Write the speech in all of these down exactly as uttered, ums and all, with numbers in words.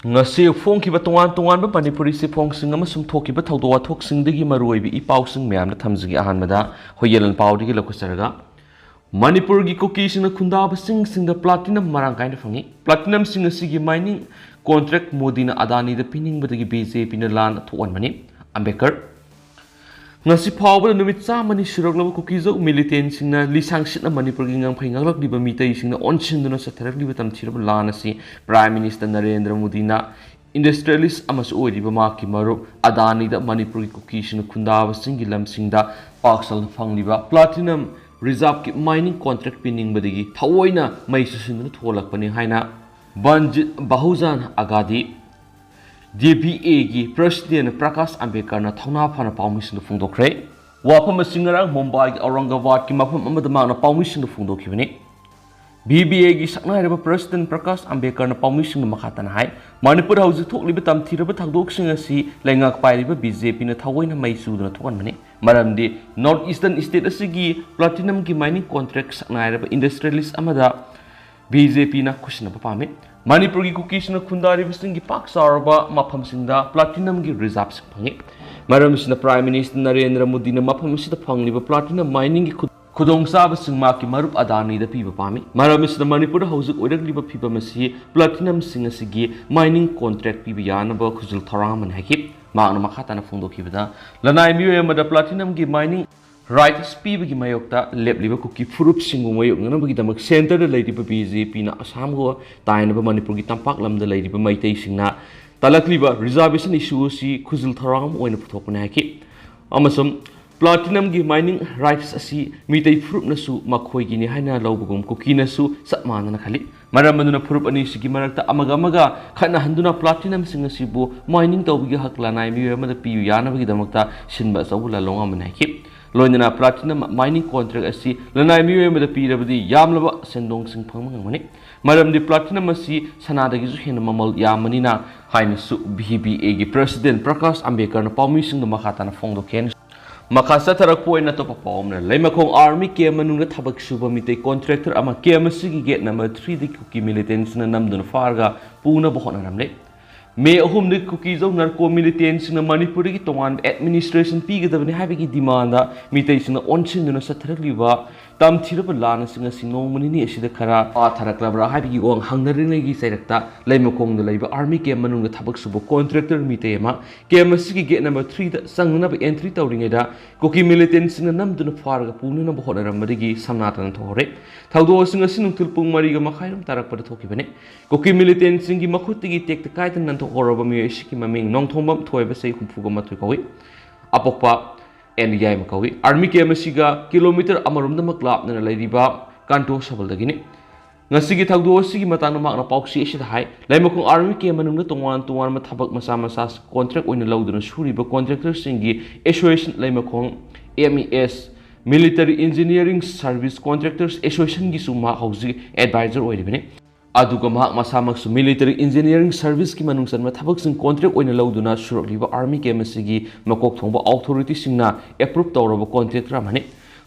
ꯉꯁꯤ ꯐꯣꯡꯈꯤꯕ ꯇꯣꯉꯥꯟ ꯇꯣꯉꯥꯟꯕ ꯃꯅꯤꯄꯨꯔꯤ ꯆꯦꯐꯣꯡꯁꯤꯡ ꯑꯃꯁꯨꯡ ꯊꯣꯛꯈꯤꯕ ꯊꯧꯗꯣꯛ ꯋꯥꯊꯣꯛꯁꯤꯡꯗꯒꯤ ꯃꯔꯨꯑꯣꯏꯕ ꯏ ꯄꯥꯎꯁꯤꯡ ꯃꯌꯥꯝꯗ ꯊꯝꯖꯒꯦ꯫ ꯑꯍꯥꯟꯕꯗ ꯍꯨꯏꯌꯦꯂꯣꯟ ꯄꯥꯎꯗꯒꯤ ꯂꯧꯈꯠꯆꯔꯒ, ꯃꯅꯤꯄꯨꯔꯒꯤ ꯀꯨꯀꯤꯁꯤꯡꯅ ꯈꯨꯟꯗꯥꯕꯁꯤꯡꯁꯤꯡꯗ ꯄ꯭ꯂꯥꯇꯤꯅꯝ ꯃꯔꯥꯡ ꯀꯥꯏꯅ ꯐꯪꯏ꯫ ꯄ꯭ꯂꯥꯇꯤꯅꯝꯁꯤꯡ ꯑꯁꯤꯒꯤ ꯃꯥꯏꯅꯤꯡ ꯀꯣꯟꯇ꯭ꯔꯦꯛ ꯃꯣꯗꯤꯅ ꯑꯗꯥꯅꯤꯗ ꯄꯤꯅꯤꯡꯕꯗꯒꯤ ꯕꯤ ꯖꯦ ꯄꯤꯅ ꯂꯥꯟ ꯊꯣꯛꯍꯟꯕꯅꯤ꯫ ꯑꯝꯕꯦꯗꯀꯔ꯫ ꯉꯁꯤ ꯐꯥꯎꯕꯗ ꯅꯨꯃꯤꯠ ꯆꯥꯝꯃꯅꯤ ꯁꯨꯔꯛꯂꯕ ꯀꯨꯀꯤꯖꯧ ꯃꯤꯂꯤꯇꯦꯟꯁꯤꯡꯅ ꯂꯤꯁꯥꯡꯁꯤꯠꯅ ꯃꯅꯤꯄꯨꯔꯒꯤ ꯉꯝꯈꯩ ꯉꯥꯛꯂꯛꯂꯤꯕ ꯃꯤꯇꯩꯁꯤꯡꯅ ꯑꯣꯟꯁꯤꯟꯗꯨꯅ ꯆꯠꯊꯔꯛꯂꯤꯕ ꯇꯝꯊꯤꯔꯕ ꯂꯥꯟ ꯑꯁꯤ ꯄ꯭ꯔꯥꯏꯝ ꯃꯤꯅꯤꯁꯇꯔ ꯅꯔꯦꯟꯗ꯭ꯔ ꯃꯣꯗꯤꯅ ꯏꯟꯗꯁꯇ꯭ꯔꯤꯌꯦꯂꯤꯁ ꯑꯃꯁꯨ ꯑꯣꯏꯔꯤꯕ ꯃꯍꯥꯛꯀꯤ ꯃꯔꯨꯞ ꯑꯗꯥꯅꯤꯗ ꯃꯅꯤꯄꯨꯔꯒꯤ ꯀꯨꯀꯤꯁꯤꯡꯅ ꯈꯨꯟꯗꯥꯕꯁꯤꯡꯒꯤ ꯂꯝꯁꯤꯡꯗ ꯄꯥꯛ ꯆꯥꯎꯅ ꯐꯪꯂꯤꯕ ꯄ꯭ꯂꯥꯇꯤꯅꯝ ꯔꯤꯖꯥꯔꯚꯀꯤ ꯃꯥꯏꯅꯤꯡ ꯀꯣꯟꯇ꯭ꯔꯦꯛ ꯄꯤꯅꯤꯡꯕꯗꯒꯤ ꯊꯑꯣꯏꯅ ꯃꯩ ꯆꯨꯁꯤꯟꯗꯨꯅ ꯊꯣꯛꯍꯜꯂꯛꯄꯅꯤ ꯍꯥꯏꯅ ꯕꯟꯖꯤꯠ ꯕꯍꯨꯖꯟ ꯑꯒꯥꯗꯤ, ꯗꯤ ꯕꯤ ꯑꯦꯒꯤ ꯄ꯭ꯔꯁꯤꯗꯦꯟ ꯄ꯭ꯔꯀꯥꯁ ꯑꯝꯕꯦꯗꯀꯔꯅ ꯊꯧꯅꯥ ꯐꯅ ꯄꯥꯎꯃꯤꯁꯤꯡꯗ ꯐꯣꯡꯗꯣꯛꯈ꯭ꯔꯦ꯫ ꯋꯥꯐꯝ ꯑꯁꯤ ꯉꯔꯥꯡ ꯃꯨꯝꯕꯥꯏꯒꯤ ꯑꯧꯔꯪꯒꯕꯥꯗꯀꯤ ꯃꯐꯝ ꯑꯃꯗ ꯃꯍꯥꯛꯅ ꯄꯥꯎꯃꯤꯁꯤꯡꯗ ꯐꯣꯡꯗꯣꯛꯈꯤꯕꯅꯤ꯫ ꯕꯤ ꯕꯤ ꯑꯦꯒꯤ ꯁꯛꯅꯥꯏꯔꯕ ꯄ꯭ꯔꯁꯤꯗꯦꯟ ꯄ꯭ꯔꯀꯥꯁ ꯑꯝꯕꯦꯗꯀꯔꯅ ꯄꯥꯎꯃꯤꯁꯤꯡꯗ ꯃꯈꯥ ꯇꯥꯅ ꯍꯥꯏ, ꯃꯅꯤꯄꯨꯔꯗ ꯍꯧꯖꯤꯛ ꯊꯣꯛꯂꯤꯕ ꯇꯝꯊꯤꯔꯕ ꯊꯧꯗꯣꯛꯁꯤꯡ ꯑꯁꯤ ꯂꯩꯉꯥꯛ ꯄꯥꯏꯔꯤꯕ ꯕꯤ ꯖꯦ ꯄꯤꯅ ꯊꯑꯣꯏꯅ ꯃꯩ ꯆꯨꯗꯨꯅ ꯊꯣꯛꯍꯟꯕꯅꯤ꯫ ꯃꯔꯝꯗꯤ ꯅꯣꯔꯠ ꯏꯁꯇꯔꯟ ꯁ꯭ꯇꯦꯠ ꯑꯁꯤꯒꯤ ꯄ꯭ꯂꯥꯇꯤꯅꯝꯒꯤ ꯃꯥꯏꯅꯤꯡ ꯀꯣꯟꯇ꯭ꯔꯦꯛ ꯁꯛꯅꯥꯏꯔꯕ ꯏꯟꯗꯁꯇ꯭ꯔꯤꯌꯦꯂꯤꯁ ꯑꯃꯗ ꯕꯤ ꯖꯦ ꯄꯤꯅ ꯈꯨꯠꯁꯤꯟꯅꯕ ꯄꯥꯝꯃꯤ꯫ ꯃꯅꯤꯄꯨꯔꯒꯤ ꯀꯨꯀꯤꯁꯤꯡꯅ ꯈꯨꯟꯗꯥꯔꯤꯕꯁꯤꯡꯒꯤ ꯄꯥꯛ ꯆꯥꯎꯔꯕ ꯃꯐꯝꯁꯤꯡꯗ ꯄ꯭ꯂꯥꯇꯤꯅꯝꯒꯤ ꯔꯤꯖꯥꯔꯚꯁꯤꯡ ꯐꯪꯏ꯫ ꯃꯔꯝ ꯑꯁꯤꯅ ꯄ꯭ꯔꯥꯏꯝ ꯃꯤꯅꯤꯁꯇꯔ ꯅꯔꯦꯟꯗ꯭ꯔ ꯃꯣꯗꯤꯅ ꯃꯐꯝ ꯑꯁꯤꯗ ꯐꯪꯂꯤꯕ ꯄ꯭ꯂꯥꯇꯤꯅꯝ ꯃꯥꯏꯅꯤꯡꯒꯤ ꯈꯨ-, ꯈꯨꯗꯣꯡꯆꯥꯕꯁꯤꯡ ꯃꯍꯥꯛꯀꯤ ꯃꯔꯨꯞ ꯑꯗꯥꯅꯤꯗ ꯄꯤꯕ ꯄꯥꯝꯃꯤ꯫ ꯃꯔꯝ ꯑꯁꯤꯅ ꯃꯅꯤꯄꯨꯔꯗ ꯍꯧꯖꯤꯛ ꯑꯣꯏꯔꯛꯂꯤꯕ ꯐꯤꯕꯝ ꯑꯁꯤ ꯄ꯭ꯂꯥꯇꯤꯅꯝꯁꯤꯡ ꯑꯁꯤꯒꯤ ꯃꯥꯏꯅꯤꯡ ꯀꯣꯟꯇ꯭ꯔꯦꯛ ꯄꯤꯕ ꯌꯥꯅꯕ ꯈꯨꯖꯤꯜ ꯊꯧꯔꯥꯡ ꯑꯃꯅꯤ ꯍꯥꯏꯈꯤ꯫ ꯃꯍꯥꯛꯅ ꯃꯈꯥ ꯇꯥꯅ ꯐꯣꯡꯗꯣꯛꯈꯤꯕꯗ, ꯂꯅꯥꯏ ꯃꯤꯑꯣꯏ ꯑꯃꯗ ꯄ꯭ꯂꯥꯇꯤꯅꯝꯒꯤ ꯃꯥꯏꯅꯤꯡ ꯔꯥꯏꯠꯁ ꯄꯤꯕꯒꯤ ꯃꯥꯌꯣꯛꯇ ꯂꯦꯞꯂꯤꯕ ꯀꯨꯀꯤ ꯐꯨꯔꯨꯞꯁꯤꯡꯕꯨ ꯃꯥꯌꯣꯛꯅꯅꯕꯒꯤꯗꯃꯛ ꯁꯦꯟꯇꯔꯗ ꯂꯩꯔꯤꯕ ꯕꯤ ꯖꯦ ꯄꯤꯅ ꯑꯁꯥꯝꯒ ꯇꯥꯏꯅꯕ ꯃꯅꯤꯄꯨꯔꯒꯤ ꯇꯝꯄꯥꯛ ꯂꯝꯗ ꯂꯩꯔꯤꯕ ꯃꯩꯇꯩꯁꯤꯡꯅ ꯇꯥꯂꯛꯂꯤꯕ ꯔꯤꯖꯥꯔꯚꯦꯁꯟ ꯏꯁꯨ ꯑꯁꯤ ꯈꯨꯖꯤꯜ ꯊꯧꯔꯥꯡ ꯑꯃ ꯑꯣꯏꯅ ꯄꯨꯊꯣꯛꯄꯅꯤ ꯍꯥꯏꯈꯤ꯫ ꯑꯃꯁꯨꯡ ꯄ꯭ꯂꯥꯇꯤꯅꯝꯒꯤ ꯃꯥꯏꯅꯤꯡ ꯔꯥꯏꯠꯁ ꯑꯁꯤ ꯃꯤꯇꯩ ꯐꯨꯔꯨꯞꯅꯁꯨ ꯃꯈꯣꯏꯒꯤꯅꯤ ꯍꯥꯏꯅ ꯂꯧꯕꯒꯨꯝ ꯀꯨꯀꯤꯅꯁꯨ ꯆꯞ ꯃꯥꯟꯅꯅ ꯈꯜꯂꯤ꯫ ꯃꯔꯝ ꯑꯗꯨꯅ ꯐꯨꯔꯨꯞ ꯑꯅꯤꯁꯤꯒꯤ ꯃꯔꯛꯇ ꯑꯃꯒ ꯑꯃꯒ ꯈꯠꯅꯍꯟꯗꯨꯅ ꯄ꯭ꯂꯥꯇꯤꯅꯝꯁꯤꯡ ꯑꯁꯤꯕꯨ ꯃꯥꯏꯅꯤꯡ ꯇꯧꯕꯒꯤ ꯍꯛ ꯂꯅꯥꯏ ꯃꯤꯑꯣꯏ ꯑꯃꯗ ꯄꯤꯌꯨ ꯌꯥꯅꯕꯒꯤꯗꯃꯛꯇ ꯁꯤꯟꯕ ꯑꯆꯧꯕ ꯂꯥꯂꯣꯡ ꯑꯃꯅꯤ ꯍꯥꯏꯈꯤ꯫ ꯂꯣꯏꯅꯅ ꯄ꯭ꯂꯥꯇꯤꯅꯝ ꯃꯥꯏꯅꯤꯡ ꯀꯣꯟꯇ꯭ꯔꯦꯛ ꯑꯁꯤ ꯂꯅꯥꯏ ꯃꯤꯑꯣꯏ ꯑꯃꯗ ꯄꯤꯔꯕꯗꯤ ꯌꯥꯝꯂꯕ ꯁꯦꯟꯗꯣꯡꯁꯤꯡ ꯐꯪꯕ ꯉꯝꯒꯅꯤ꯫ ꯃꯔꯝꯗꯤ ꯄ꯭ꯂꯥꯇꯤꯅꯝ ꯑꯁꯤ ꯁꯅꯥꯗꯒꯤꯁꯨ ꯍꯦꯟꯅ ꯃꯃꯜ ꯌꯥꯝꯕꯅꯤꯅ ꯍꯥꯏꯅꯁꯨ ꯚꯤ ꯕꯤ ꯑꯦꯒꯤ ꯄ꯭ꯔꯁꯤꯗꯦꯟ ꯄ꯭ꯔꯀꯥꯁ ꯑꯝꯕꯦꯗꯀꯔꯅ ꯄꯥꯎꯃꯤꯁꯤꯡꯗ ꯃꯈꯥ ꯇꯥꯅ ꯐꯣꯡꯗꯣꯛꯈꯤ꯫ ꯃꯈꯥ ꯆꯠꯊꯔꯛꯄ ꯑꯣꯏꯅ ꯑꯇꯣꯞꯄ ꯄꯥꯎ ꯑꯃꯅ, ꯂꯩꯃꯈꯣꯡ ꯑꯥꯔꯃꯤ ꯀꯦꯝ ꯃꯅꯨꯡꯗ ꯊꯕꯛ ꯁꯨꯕ ꯃꯤꯇꯩ ꯀꯣꯟꯇ꯭ꯔꯦꯛꯇꯔ ꯑꯃ ꯀꯦꯝ ꯑꯁꯤꯒꯤ ꯒꯦꯠ ꯅꯝꯕꯔ ꯊ꯭ꯔꯤꯗꯒꯤ ꯀꯨꯀꯤ ꯃꯤꯂꯤꯇꯦꯟꯁꯤꯡꯅ ꯅꯝꯗꯨꯅ ꯐꯥꯔꯒ ꯄꯨꯅꯕ ꯍꯣꯠꯅꯔꯝꯂꯦ꯫ ꯃꯦ ꯑꯍꯨꯝꯗ ꯀꯨꯀꯤꯖꯧ ꯅꯥꯔꯀꯣ ꯃꯤꯂꯤꯇꯦꯟꯁꯤꯡꯅ ꯃꯅꯤꯄꯨꯔꯗꯒꯤ ꯇꯣꯉꯥꯟꯕ ꯑꯦꯗꯃꯤꯅꯤꯁꯇ꯭ꯔꯦꯁꯟ ꯄꯤꯒꯗꯕꯅꯤ ꯍꯥꯏꯕꯒꯤ ꯗꯤꯃꯥꯟꯗ ꯃꯤꯇꯩꯁꯤꯡꯅ ꯑꯣꯟꯁꯤꯟꯗꯨꯅ ꯆꯠꯊꯔꯛꯂꯤꯕ ꯇꯝꯊꯤꯔꯕ ꯂꯥꯟ ꯑꯁꯤ ꯉꯁꯤ ꯅꯣꯡꯃ ꯅꯤꯅꯤ ꯑꯁꯤꯗ ꯈꯔ ꯄꯥꯊꯔꯛꯂꯕ꯭ꯔꯥ ꯍꯥꯏꯕꯒꯤ ꯋꯥꯍꯪ ꯍꯪꯅꯔꯤꯉꯩꯒꯤ ꯆꯩꯔꯛꯇ ꯂꯩꯃꯈꯣꯡꯗ ꯂꯩꯕ ꯑꯥꯔꯃꯤ ꯀꯦꯝ ꯃꯅꯨꯡꯗ ꯊꯕꯛ ꯁꯨꯕ ꯀꯣꯟꯇ꯭ꯔꯦꯛꯇꯔ ꯃꯤꯇꯩ ꯑꯃ ꯀꯦꯝ ꯑꯁꯤꯒꯤ ꯒꯦꯠ ꯅꯝꯕꯔ ꯊ꯭ꯔꯤꯗ ꯆꯪꯅꯅꯕ ꯑꯦꯟꯇ꯭ꯔꯤ ꯇꯧꯔꯤꯉꯩꯗ ꯀꯨꯀꯤ ꯃꯤꯂꯤꯇꯦꯟꯁꯤꯡꯅ ꯅꯝꯗꯨꯅ ꯐꯥꯔꯒ ꯄꯨꯅꯅꯕ ꯍꯣꯠꯅꯔꯝꯕꯗꯒꯤ ꯁꯝꯅꯥ ꯇꯥꯅ ꯊꯣꯛꯍꯧꯔꯦ꯫ ꯊꯧꯗꯣꯛ ꯑꯁꯤ ꯉꯁꯤ ꯅꯨꯡꯊꯤꯜ ꯄꯨꯡ ꯃꯔꯤꯒ ꯃꯈꯥꯏꯔꯣꯝ ꯇꯥꯔꯛꯄꯗ ꯊꯣꯛꯈꯤꯕꯅꯤ꯫ ꯀꯨꯀꯤ ꯃꯤꯂꯤꯇꯦꯟꯁꯤꯡꯒꯤ ꯃꯈꯨꯠꯇꯒꯤ ꯇꯦꯛꯇ ꯀꯥꯏꯗꯅ ꯅꯥꯟꯊꯣꯛꯍꯧꯔꯕ ꯃꯤꯑꯣꯏ ꯑꯁꯤꯒꯤ ꯃꯃꯤꯡ ꯅꯣꯡꯊꯣꯡꯕꯝ ꯊꯣꯏꯕ, ꯆꯍꯤ ꯍꯨꯝꯐꯨꯒ ꯃꯥꯊꯣꯏ ꯀꯧꯏ꯫ ꯑꯄꯣꯛꯄ ꯑꯦꯟ ꯌꯥꯏꯃ ꯀꯧꯏ꯫ ꯑꯥꯔꯃꯤ ꯀꯦꯝ ꯑꯁꯤꯒ ꯀꯤꯂꯣꯃꯤꯇꯔ ꯑꯃꯔꯣꯝꯗꯃꯛ ꯂꯥꯞꯅꯅ ꯂꯩꯔꯤꯕ ꯀꯥꯟꯇꯣ ꯁꯕꯜꯗꯒꯤꯅꯤ꯫ ꯉꯁꯤꯒꯤ ꯊꯧꯗꯣꯛ ꯑꯁꯤꯒꯤ ꯃꯇꯥꯡꯗ ꯃꯍꯥꯛꯅ ꯄꯥꯎꯆꯦ ꯑꯁꯤꯗ ꯍꯥꯏ, ꯂꯩꯃꯈꯣꯡ ꯑꯥꯔꯃꯤ ꯀꯦꯝ ꯃꯅꯨꯡꯗ ꯇꯣꯉꯥꯟ ꯇꯣꯉꯥꯟꯕ ꯊꯕꯛ ꯃꯆꯥ ꯃꯆꯥ ꯀꯣꯟꯇ꯭ꯔꯦꯛ ꯑꯣꯏꯅ ꯂꯧꯗꯨꯅ ꯁꯨꯔꯤꯕ ꯀꯣꯟꯇ꯭ꯔꯦꯛꯇꯔꯁꯤꯡꯒꯤ ꯑꯦꯁꯣꯁꯤꯌꯦꯁꯟ ꯂꯩꯃꯈꯣꯡ, M E S, military engineering service contractors ꯑꯦꯁꯣꯁꯤꯌꯦꯁꯟꯒꯤꯁꯨ ꯃꯍꯥꯛ ꯍꯧꯖꯤꯛ ꯑꯦꯗꯚꯥꯏꯖꯔ ꯑꯣꯏꯔꯤꯕꯅꯤ꯫ ꯑꯗꯨꯒ ꯃꯍꯥꯛ ꯃꯁꯥꯃꯛꯁꯨ ꯃꯤꯂꯤꯇꯔꯤ ꯏꯟꯖꯤꯅꯤꯌꯥꯔꯤꯡ ꯁꯔꯚꯤꯁꯀꯤ ꯃꯅꯨꯡ ꯆꯟꯕ ꯊꯕꯛꯁꯤꯡ ꯀꯣꯟꯇ꯭ꯔꯦꯛ ꯑꯣꯏꯅ ꯂꯧꯗꯨꯅ ꯁꯨꯔꯛꯂꯤꯕ ꯑꯥꯔꯃꯤ ꯀꯦꯝ ꯑꯁꯤꯒꯤ ꯃꯀꯣꯛ ꯊꯣꯡꯕ ꯑꯣꯊꯣꯔꯤꯇꯤꯁꯤꯡꯅ ꯑꯦꯄ꯭ꯔꯨꯞ ꯇꯧꯔꯕ ꯀꯣꯟꯇ꯭ꯔꯦꯛꯇꯔ ꯑꯃꯅꯤ꯫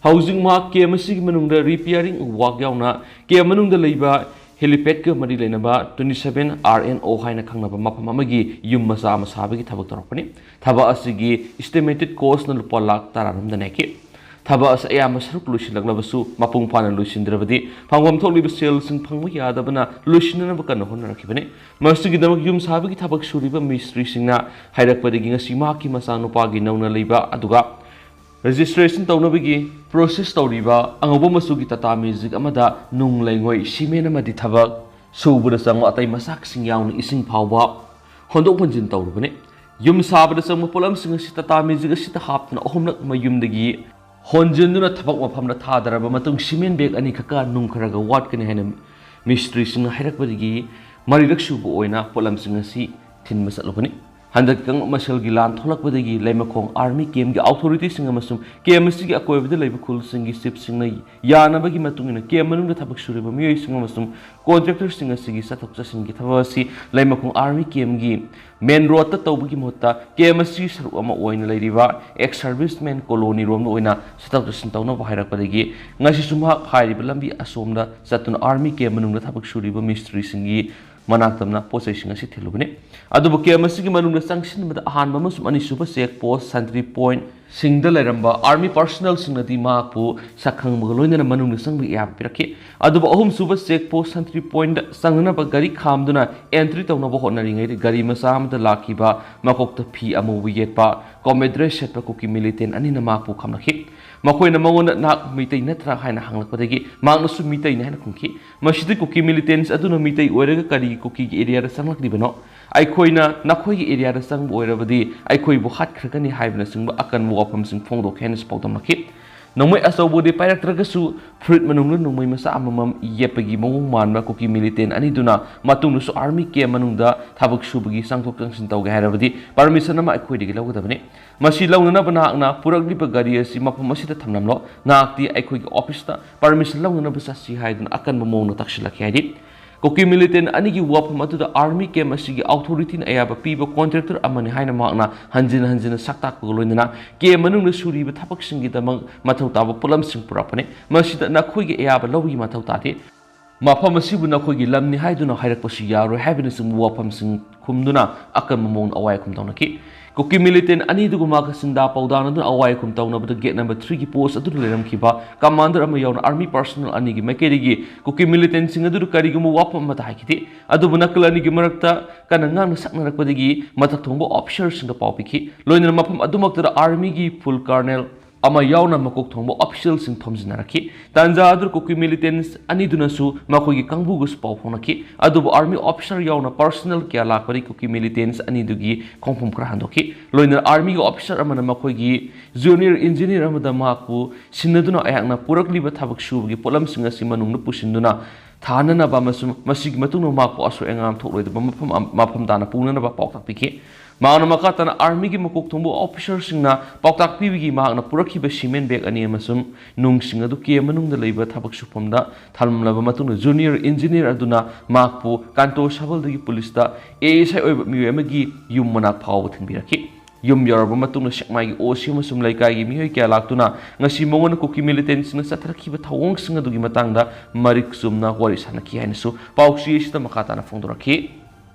ꯍꯧꯖꯤꯛ ꯃꯍꯥꯛ ꯀꯦꯝ ꯑꯁꯤꯒꯤ ꯃꯅꯨꯡꯗ ꯔꯤꯄꯤꯌꯥꯔꯤꯡ ꯋꯥꯛ ꯌꯥꯎꯅ ꯀꯦꯝ ꯃꯅꯨꯡꯗ ꯂꯩꯕ ꯍꯦꯂꯤꯄꯦꯗꯀ ꯃꯔꯤ ꯂꯩꯅꯕ twenty seven R N O ꯍꯥꯏꯅ ꯈꯪꯅꯕ ꯃꯐꯝ ꯑꯃꯒꯤ ꯌꯨꯝ ꯃꯆꯥ ꯑꯃ ꯁꯥꯕꯒꯤ ꯊꯕꯛ ꯇꯧꯔꯛꯄꯅꯤ꯫ ꯊꯕꯛ ꯑꯁꯤꯒꯤ ꯏꯁꯇꯤꯃꯦꯇꯦꯗ ꯀꯣꯁꯅ ꯂꯨꯄꯥ ꯂꯥꯈ ꯇꯔꯥꯔꯣꯝꯗ ꯅꯦꯛꯈꯤ꯫ ꯊꯕꯛ ꯑꯁꯤ ꯑꯌꯥꯝꯕ ꯁꯔꯨꯛ ꯂꯣꯏꯁꯤꯜꯂꯛꯂꯕꯁꯨ, ꯃꯄꯨꯡ ꯐꯥꯅ ꯂꯣꯏꯁꯤꯟꯗ꯭ꯔꯕꯗꯤ ꯐꯪꯐꯝ ꯊꯣꯛꯂꯤꯕ ꯁꯦꯜꯁꯤꯡ ꯐꯪꯕ ꯌꯥꯗꯕꯅ ꯂꯣꯏꯁꯤꯟꯅꯅꯕ ꯀꯟꯅ ꯍꯣꯠꯅꯔꯛꯈꯤꯕꯅꯤ꯫ ꯃꯁꯤꯒꯤꯗꯃꯛ ꯌꯨꯝ ꯁꯥꯕꯒꯤ ꯊꯕꯛ ꯁꯨꯔꯤꯕ ꯃꯤꯁꯇ꯭ꯔꯤꯁꯤꯡꯅ ꯍꯥꯏꯔꯛꯄꯗꯒꯤ ꯉꯁꯤ ꯃꯍꯥꯛꯀꯤ ꯃꯆꯥꯅꯨꯄꯥꯒꯤ ꯅꯧꯅ ꯂꯩꯕ ꯑꯗꯨꯒ ꯔꯦꯖꯤꯁꯇ꯭ꯔꯦꯁꯟ ꯇꯧꯅꯕꯒꯤ ꯄ꯭ꯔꯣꯁꯦꯁ ꯇꯧꯔꯤꯕ ꯑꯉꯧꯕ ꯃꯆꯨꯒꯤ ꯇꯥꯇꯥ ꯃꯦꯖꯤꯛ ꯑꯃꯗ ꯅꯨꯡ ꯂꯩꯉꯣꯏ, ꯁꯤꯃꯦꯟ ꯑꯃꯗꯤ ꯊꯕꯛ ꯁꯨꯕꯗ ꯆꯪꯕ ꯑꯇꯩ ꯃꯆꯥꯛꯁꯤꯡ ꯌꯥꯎꯅ ꯏꯁꯤꯡ ꯐꯥꯎꯕ ꯍꯣꯟꯗꯣꯛ ꯍꯣꯟꯖꯤꯟ ꯇꯧꯔꯨꯕꯅꯤ꯫ ꯌꯨꯝ ꯁꯥꯕꯗ ꯆꯪꯕ ꯄꯣꯠꯂꯝꯁꯤꯡ ꯑꯁꯤ ꯇꯥꯇꯥ ꯃꯦꯖꯤꯛ ꯑꯁꯤꯗ ꯍꯥꯞꯇꯨꯅ ꯑꯍꯨꯝꯂꯛ ꯃꯌꯨꯝꯗꯒꯤ ꯍꯣꯟꯖꯤꯟꯗꯨꯅ ꯊꯕꯛ ꯃꯐꯝꯗ ꯊꯥꯗꯔꯕ ꯃꯇꯨꯡ ꯁꯤꯃꯦꯟ ꯕꯦꯒ ꯑꯅꯤꯈꯛꯀ ꯅꯨꯡ ꯈꯔꯒ ꯋꯥꯠꯀꯅꯤ ꯍꯥꯏꯅ ꯃꯤꯁꯇ꯭ꯔꯤꯁꯤꯡꯅ ꯍꯥꯏꯔꯛꯄꯗꯒꯤ ꯃꯔꯤꯔꯛ ꯁꯨꯕ ꯑꯣꯏꯅ ꯄꯣꯠꯂꯝꯁꯤꯡ ꯑꯁꯤ ꯊꯤꯟꯕ ꯆꯠꯂꯨꯕꯅꯤ꯫ ꯍꯟꯗꯛꯀꯤ ꯀꯥꯡꯂꯨꯞ ꯃꯁꯦꯜꯒꯤ ꯂꯥꯟ ꯊꯣꯛꯂꯛꯄꯗꯒꯤ ꯂꯩꯃꯈꯣꯡ ꯑꯥꯔꯃꯤ ꯀꯦꯝꯒꯤ ꯑꯣꯊꯣꯔꯤꯇꯤꯁꯤꯡ ꯑꯃꯁꯨꯡ ꯀꯦꯝ ꯑꯁꯤꯒꯤ ꯑꯀꯣꯏꯕꯗ ꯂꯩꯕ ꯈꯨꯜꯁꯤꯡꯒꯤ ꯆꯤꯞꯁꯤꯡꯅ ꯌꯥꯅꯕꯒꯤ ꯃꯇꯨꯡ ꯏꯟꯅ ꯀꯦꯝ ꯃꯅꯨꯡꯗ ꯊꯕꯛ ꯁꯨꯔꯤꯕ ꯃꯤꯑꯣꯏꯁꯤꯡ ꯑꯃꯁꯨꯡ ꯀꯣꯟꯇ꯭ꯔꯦꯛꯇꯔꯁꯤꯡ ꯑꯁꯤꯒꯤ ꯆꯠꯊꯣꯛ ꯆꯠꯁꯤꯟꯒꯤ ꯊꯕꯛ ꯑꯁꯤ ꯂꯩꯃꯈꯣꯡ ꯑꯥꯔꯃꯤ ꯀꯦꯝꯒꯤ ꯃꯦꯟ ꯔꯣꯗꯇ ꯇꯧꯕꯒꯤ ꯃꯍꯨꯠꯇ ꯀꯦꯝ ꯑꯁꯤꯒꯤ ꯁꯔꯨꯛ ꯑꯃ ꯑꯣꯏꯅ ꯂꯩꯔꯤꯕ ꯑꯦꯛꯁ ꯁꯔꯚꯤꯁꯃꯦꯟ ꯀꯣꯂꯣꯅꯤ ꯔꯣꯝꯗ ꯑꯣꯏꯅ ꯆꯠꯊꯣꯛ ꯆꯠꯁꯤꯟ ꯇꯧꯅꯕ ꯍꯥꯏꯔꯛꯄꯗꯒꯤ ꯉꯁꯤꯁꯨ ꯃꯍꯥꯛ ꯍꯥꯏꯔꯤꯕ ꯂꯝꯕꯤ ꯑꯁꯣꯝꯗ ꯆꯠꯇꯨꯅ ꯑꯥꯔꯃꯤ ꯀꯦꯝ ꯃꯅꯨꯡꯗ ꯊꯕꯛ ꯁꯨꯔꯤꯕ ꯃꯤꯁꯇ꯭ꯔꯤꯁꯤꯡꯒꯤ ꯃꯅꯥꯛ ꯇꯝꯅ ꯄꯣꯠ ꯆꯩꯁꯤꯡ ꯑꯁꯤ ꯊꯤꯜꯂꯨꯕꯅꯤ꯫ ꯑꯗꯨꯕꯨ ꯀꯦꯝ ꯑꯁꯤꯒꯤ ꯃꯅꯨꯡꯗ ꯆꯪꯁꯤꯟꯕꯗ ꯑꯍꯥꯟꯕ ꯑꯃꯁꯨꯡ ꯑꯅꯤꯁꯨꯕ ꯆꯦꯛ ꯄꯣꯁ ꯁꯟꯇ꯭ꯔꯤ ꯄꯣꯏꯟꯠꯁꯤꯡꯗ ꯂꯩꯔꯝꯕ ꯑꯥꯔꯃꯤ ꯄꯔꯁꯣꯅꯦꯜꯁꯤꯡꯅꯗꯤ ꯃꯍꯥꯛꯄꯨ ꯁꯛ ꯈꯪꯕꯒ ꯂꯣꯏꯅꯅ ꯃꯅꯨꯡꯗ ꯆꯪꯕꯒꯤ ꯑꯌꯥꯕ ꯄꯤꯔꯛꯈꯤ꯫ ꯑꯗꯨꯕꯨ ꯑꯍꯨꯝꯁꯨꯕ ꯆꯦꯛ ꯄꯣꯁ ꯁꯟꯇ꯭ꯔꯤ ꯄꯣꯏꯟꯠꯇ ꯆꯪꯅꯅꯕ ꯒꯥꯔꯤ ꯈꯥꯝꯗꯨꯅ ꯑꯦꯟꯇ꯭ꯔꯤ ꯇꯧꯅꯕ ꯍꯣꯠꯅꯔꯤꯉꯩꯗ ꯒꯥꯔꯤ ꯃꯆꯥ ꯑꯃꯗ ꯂꯥꯛꯈꯤꯕ ꯃꯀꯣꯛꯇ ꯐꯤ ꯑꯃꯨꯕ ꯌꯦꯠꯄ, ꯀꯣꯝꯕꯦꯠ ꯗ꯭ꯔꯦꯁ ꯁꯦꯠꯄ ꯀꯨꯀꯤ ꯃꯤꯂꯤꯇꯦꯟ ꯑꯅꯤꯅ ꯃꯍꯥꯛꯄꯨ ꯈꯥꯝꯂꯛꯈꯤ꯫ ꯃꯈꯣꯏꯅ ꯃꯉꯣꯟꯗ "ꯅꯍꯥꯛ ꯃꯤꯇꯩ ꯅꯠꯇ꯭ꯔꯥ?" ꯍꯥꯏꯅ ꯍꯪꯂꯛꯄꯗꯒꯤ ꯃꯍꯥꯛꯅꯁꯨ "ꯃꯤꯇꯩꯅꯤ" ꯍꯥꯏꯅ ꯈꯨꯝꯈꯤ꯫ ꯃꯁꯤꯗ ꯀꯨꯀꯤ ꯃꯤꯂꯤꯇꯦꯟꯁ ꯑꯗꯨꯅ "ꯃꯤꯇꯩ ꯑꯣꯏꯔꯒ ꯀꯔꯤꯒꯤ ꯀꯨꯀꯤꯒꯤ ꯑꯦꯔꯤꯌꯥꯗ ꯆꯪꯂꯛꯂꯤꯕꯅꯣ? ꯑꯩꯈꯣꯏꯅ ꯅꯈꯣꯏꯒꯤ ꯑꯦꯔꯤꯌꯥꯗ ꯆꯪꯕ ꯑꯣꯏꯔꯕꯗꯤ ꯑꯩꯈꯣꯏꯕꯨ ꯍꯥꯠꯈ꯭ꯔꯒꯅꯤ" ꯍꯥꯏꯕꯅꯆꯤꯡꯕ ꯑꯀꯟꯕ ꯋꯥꯐꯝꯁꯤꯡ ꯐꯣꯡꯗꯣꯛꯈꯤ ꯍꯥꯏꯅꯁꯨ ꯄꯥꯎꯗꯝꯂꯛꯈꯤ꯫ ꯅꯣꯡꯃꯩ ꯑꯆꯧꯕꯗꯤ ꯄꯥꯏꯔꯛꯇ꯭ꯔꯒꯁꯨ, ꯐꯨꯔꯤꯠ ꯃꯅꯨꯡꯗ ꯅꯣꯡꯃꯩ ꯃꯆꯥ ꯑꯃꯃꯝ ꯌꯦꯞꯄꯒꯤ ꯃꯑꯣꯡ ꯃꯥꯟꯕ ꯀꯨꯀꯤ ꯃꯤꯂꯤꯇꯦꯟ ꯑꯅꯤꯗꯨꯅ ꯃꯇꯨꯡꯗꯁꯨ ꯑꯥꯔꯃꯤ ꯀꯦꯝ ꯃꯅꯨꯡꯗ ꯊꯕꯛ ꯁꯨꯕꯒꯤ ꯆꯪꯊꯣꯛ ꯆꯪꯁꯤꯟ ꯇꯧꯒꯦ ꯍꯥꯏꯔꯕꯗꯤ ꯄꯔꯃꯤꯁꯟ ꯑꯃ ꯑꯩꯈꯣꯏꯗꯒꯤ ꯂꯧꯒꯗꯕꯅꯤ꯫ ꯃꯁꯤ ꯂꯧꯅꯅꯕ ꯅꯍꯥꯛꯅ ꯄꯨꯔꯛꯂꯤꯕ ꯒꯥꯔꯤ ꯑꯁꯤ ꯃꯐꯝ ꯑꯁꯤꯗ ꯊꯝꯂꯝꯂꯣ꯫ ꯅꯍꯥꯛꯇꯤ ꯑꯩꯈꯣꯏꯒꯤ ꯑꯣꯐꯤꯁꯇ ꯄꯔꯃꯤꯁꯟ ꯂꯧꯅꯅꯕ ꯆꯠꯁꯤ ꯍꯥꯏꯗꯨꯅ ꯑꯀꯟꯕ ꯃꯑꯣꯡꯗ ꯇꯛꯁꯤꯜꯂꯛꯈꯤ ꯍꯥꯏꯔꯤ꯫ ꯀꯨꯀꯤ ꯃꯤꯂꯤꯇꯦꯟ ꯑꯅꯤꯒꯤ ꯋꯥꯐꯝ ꯑꯗꯨꯗ ꯑꯥꯔꯃꯤ ꯀꯦꯝ ꯑꯁꯤꯒꯤ ꯑꯣꯊꯣꯔꯤꯇꯤꯅ ꯑꯌꯥꯕ ꯄꯤꯕ ꯀꯣꯟꯇ꯭ꯔꯦꯛꯇꯔ ꯑꯃꯅꯤ ꯍꯥꯏꯅ ꯃꯍꯥꯛꯅ ꯍꯟꯖꯤꯟ ꯍꯟꯖꯤꯟꯅ ꯁꯛ ꯇꯥꯛꯄꯒ ꯂꯣꯏꯅꯅ ꯀꯦꯝ ꯃꯅꯨꯡꯗ ꯁꯨꯔꯤꯕ ꯊꯕꯛꯁꯤꯡꯒꯤꯗꯃꯛ ꯃꯊꯧ ꯇꯥꯕ ꯄꯣꯠꯂꯝꯁꯤꯡ ꯄꯨꯔꯛꯄꯅꯤ꯫ ꯃꯁꯤꯗ ꯅꯈꯣꯏꯒꯤ ꯑꯌꯥꯕ ꯂꯧꯕꯒꯤ ꯃꯊꯧ ꯇꯥꯗꯦ꯫ ꯃꯐꯝ ꯑꯁꯤꯕꯨ ꯅꯈꯣꯏꯒꯤ ꯂꯝꯅꯤ ꯍꯥꯏꯗꯨꯅ ꯍꯥꯏꯔꯛꯄꯁꯨ ꯌꯥꯔꯣꯏ ꯍꯥꯏꯕꯅꯆꯤꯡꯕ ꯋꯥꯐꯝꯁꯤꯡ ꯈꯨꯝꯗꯨꯅ ꯑꯀꯟꯕ ꯃꯑꯣꯡꯗ ꯑꯋꯥꯏ ꯑꯈꯨꯝ ꯇꯧꯅꯈꯤ꯫ ꯀꯨꯀꯤ ꯃꯤꯂꯤꯇꯦꯟ ꯑꯅꯤꯗꯨꯒ ꯃꯍꯥꯛꯀ ꯆꯤꯟꯗꯥ ꯄꯥꯎꯗꯥꯅꯗꯨꯅ ꯑꯋꯥꯏ ꯑꯈꯨꯝ ꯇꯧꯅꯕꯗ ꯒꯦꯠ ꯅꯝꯕꯔ ꯊ꯭ꯔꯤꯒꯤ ꯄꯣꯁ ꯑꯗꯨꯗ ꯂꯩꯔꯝꯈꯤꯕ ꯀꯃꯥꯟꯗꯔ ꯑꯃ ꯌꯥꯎꯅ ꯑꯥꯔꯃꯤ ꯄꯔꯁꯣꯅꯦꯜ ꯑꯅꯤꯒꯤ ꯃꯥꯏꯀꯩꯗꯒꯤ ꯀꯨꯀꯤ ꯃꯤꯂꯤꯇꯦꯟꯁꯤꯡ ꯑꯗꯨꯗ ꯀꯔꯤꯒꯨꯝꯕ ꯋꯥꯐꯝ ꯑꯃꯠꯇ ꯍꯥꯏꯈꯤꯗꯦ꯫ ꯑꯗꯨꯕꯨ ꯅꯥꯀꯜ ꯑꯅꯤꯒꯤ ꯃꯔꯛꯇ ꯀꯟꯅ ꯉꯥꯡꯅ ꯁꯛꯅꯔꯛꯄꯗꯒꯤ ꯃꯊꯛ ꯊꯣꯡꯕ ꯑꯣꯐꯤꯁꯔꯁꯤꯡꯗ ꯄꯥꯎ ꯄꯤꯈꯤ꯫ ꯂꯣꯏꯅꯅ ꯃꯐꯝ ꯑꯗꯨꯃꯛꯇꯗ ꯑꯥꯔꯃꯤꯒꯤ ꯐꯨꯜ ꯀꯔꯅꯦꯜ ꯑꯃ ꯌꯥꯎꯅ ꯃꯀꯣꯛ ꯊꯣꯡꯕ ꯑꯣꯐꯤꯁꯤꯌꯦꯜꯁꯤꯡ ꯊꯣꯝꯖꯤꯟꯅꯔꯛꯈꯤ꯫ ꯇꯥꯟꯖꯥ ꯑꯗꯨꯗ ꯀꯨꯀꯤ ꯃꯤꯂꯤꯇꯦꯟꯁ ꯑꯅꯤꯗꯨꯅꯁꯨ ꯃꯈꯣꯏꯒꯤ ꯀꯥꯡꯕꯨꯒꯁꯨ ꯄꯥꯎ ꯐꯥꯎꯅꯈꯤ꯫ ꯑꯗꯨꯕꯨ ꯑꯥꯔꯃꯤ ꯑꯣꯐꯤꯁꯥꯔ ꯌꯥꯎꯅ ꯄꯔꯁꯣꯅꯦꯜ ꯀꯌꯥ ꯂꯥꯛꯄꯗꯒꯤ ꯀꯨꯀꯤ ꯃꯤꯂꯤꯇꯦꯟꯁ ꯑꯅꯤꯗꯨꯒꯤ ꯈꯣꯡꯐꯝ ꯈꯔ ꯍꯟꯗꯣꯛꯈꯤ꯫ ꯂꯣꯏꯅꯅ ꯑꯥꯔꯃꯤꯒꯤ ꯑꯣꯐꯤꯁꯥꯔ ꯑꯃꯅ ꯃꯈꯣꯏꯒꯤ ꯖꯨꯅꯤꯌꯔ ꯏꯟꯖꯤꯅꯤꯌꯔ ꯑꯃꯗ ꯃꯍꯥꯛꯄꯨ ꯁꯤꯟꯅꯗꯨꯅ ꯑꯩꯍꯥꯛꯅ ꯄꯨꯔꯛꯂꯤꯕ ꯊꯕꯛ ꯁꯨꯕꯒꯤ ꯄꯣꯠꯂꯝꯁꯤꯡ ꯑꯁꯤ ꯃꯅꯨꯡꯗ ꯄꯨꯁꯤꯟꯗꯨꯅ ꯊꯥꯅꯅꯕ ꯑꯃꯁꯨꯡ ꯃꯁꯤꯒꯤ ꯃꯇꯨꯡꯗ ꯃꯍꯥꯛꯄꯨ ꯑꯁꯣꯏ ꯑꯉꯥꯝ ꯊꯣꯛꯂꯣꯏꯗꯕ ꯃꯐꯝ, ꯃꯐꯝ ꯇꯥꯅ ꯄꯨꯅꯅꯕ ꯄꯥꯎꯇꯥꯛ ꯄꯤꯈꯤ꯫ ꯃꯍꯥꯛꯅ ꯃꯈꯥ ꯇꯥꯅ ꯑꯥꯔꯃꯤꯒꯤ ꯃꯀꯣꯛ ꯊꯣꯡꯕ ꯑꯣꯐꯤꯁꯥꯔꯁꯤꯡꯅ ꯄꯥꯎꯇꯥꯛ ꯄꯤꯕꯒꯤ ꯃꯍꯥꯛꯅ ꯄꯨꯔꯛꯈꯤꯕ ꯁꯤꯃꯦꯟ ꯕꯦꯒ ꯑꯅꯤ ꯑꯃꯁꯨꯡ ꯅꯨꯡꯁꯤꯡ ꯑꯗꯨ ꯀꯦꯝ ꯃꯅꯨꯡꯗ ꯂꯩꯕ ꯊꯕꯛ ꯁꯨꯐꯝꯗ ꯊꯝꯂꯝꯂꯕ ꯃꯇꯨꯡꯗ ꯖꯨꯅꯤꯌꯔ ꯏꯟꯖꯤꯅꯤꯌꯔ ꯑꯗꯨꯅ ꯃꯍꯥꯛꯄꯨ ꯀꯥꯟꯇꯣ ꯁꯕꯜꯗꯒꯤ ꯄꯨꯂꯤꯁꯇ ꯑꯦ ꯑꯦꯁ ꯑꯥꯏ ꯑꯣꯏꯕ ꯃꯤꯑꯣꯏ ꯑꯃꯒꯤ ꯌꯨꯝ ꯃꯅꯥꯛ ꯐꯥꯎꯕ ꯊꯤꯟꯕꯤꯔꯛꯈꯤ꯫ ꯌꯨꯝ ꯌꯧꯔꯕ ꯃꯇꯨꯡꯗ ꯁꯦꯛꯃꯥꯏꯒꯤ ꯑꯣ ꯁꯤ ꯑꯃꯁꯨꯡ ꯂꯩꯀꯥꯏꯒꯤ ꯃꯤꯑꯣꯏ ꯀꯌꯥ ꯂꯥꯛꯇꯨꯅ ꯉꯁꯤ ꯃꯉꯣꯟꯗ ꯀꯨꯀꯤ ꯃꯤꯂꯤꯇꯦꯟꯁꯤꯡꯅ ꯆꯠꯊꯔꯛꯈꯤꯕ ꯊꯧꯑꯣꯡꯁꯤꯡ ꯑꯗꯨꯒꯤ ꯃꯇꯥꯡꯗ ꯃꯔꯤꯛ ꯆꯨꯝꯅ ꯋꯥꯔꯤ ꯁꯥꯅꯈꯤ ꯍꯥꯏꯅꯁꯨ ꯄꯥꯎꯆꯦ ꯑꯁꯤꯗ ꯃꯈꯥ ꯇꯥꯅ ꯐꯣꯡꯗꯣꯔꯛꯈꯤ꯫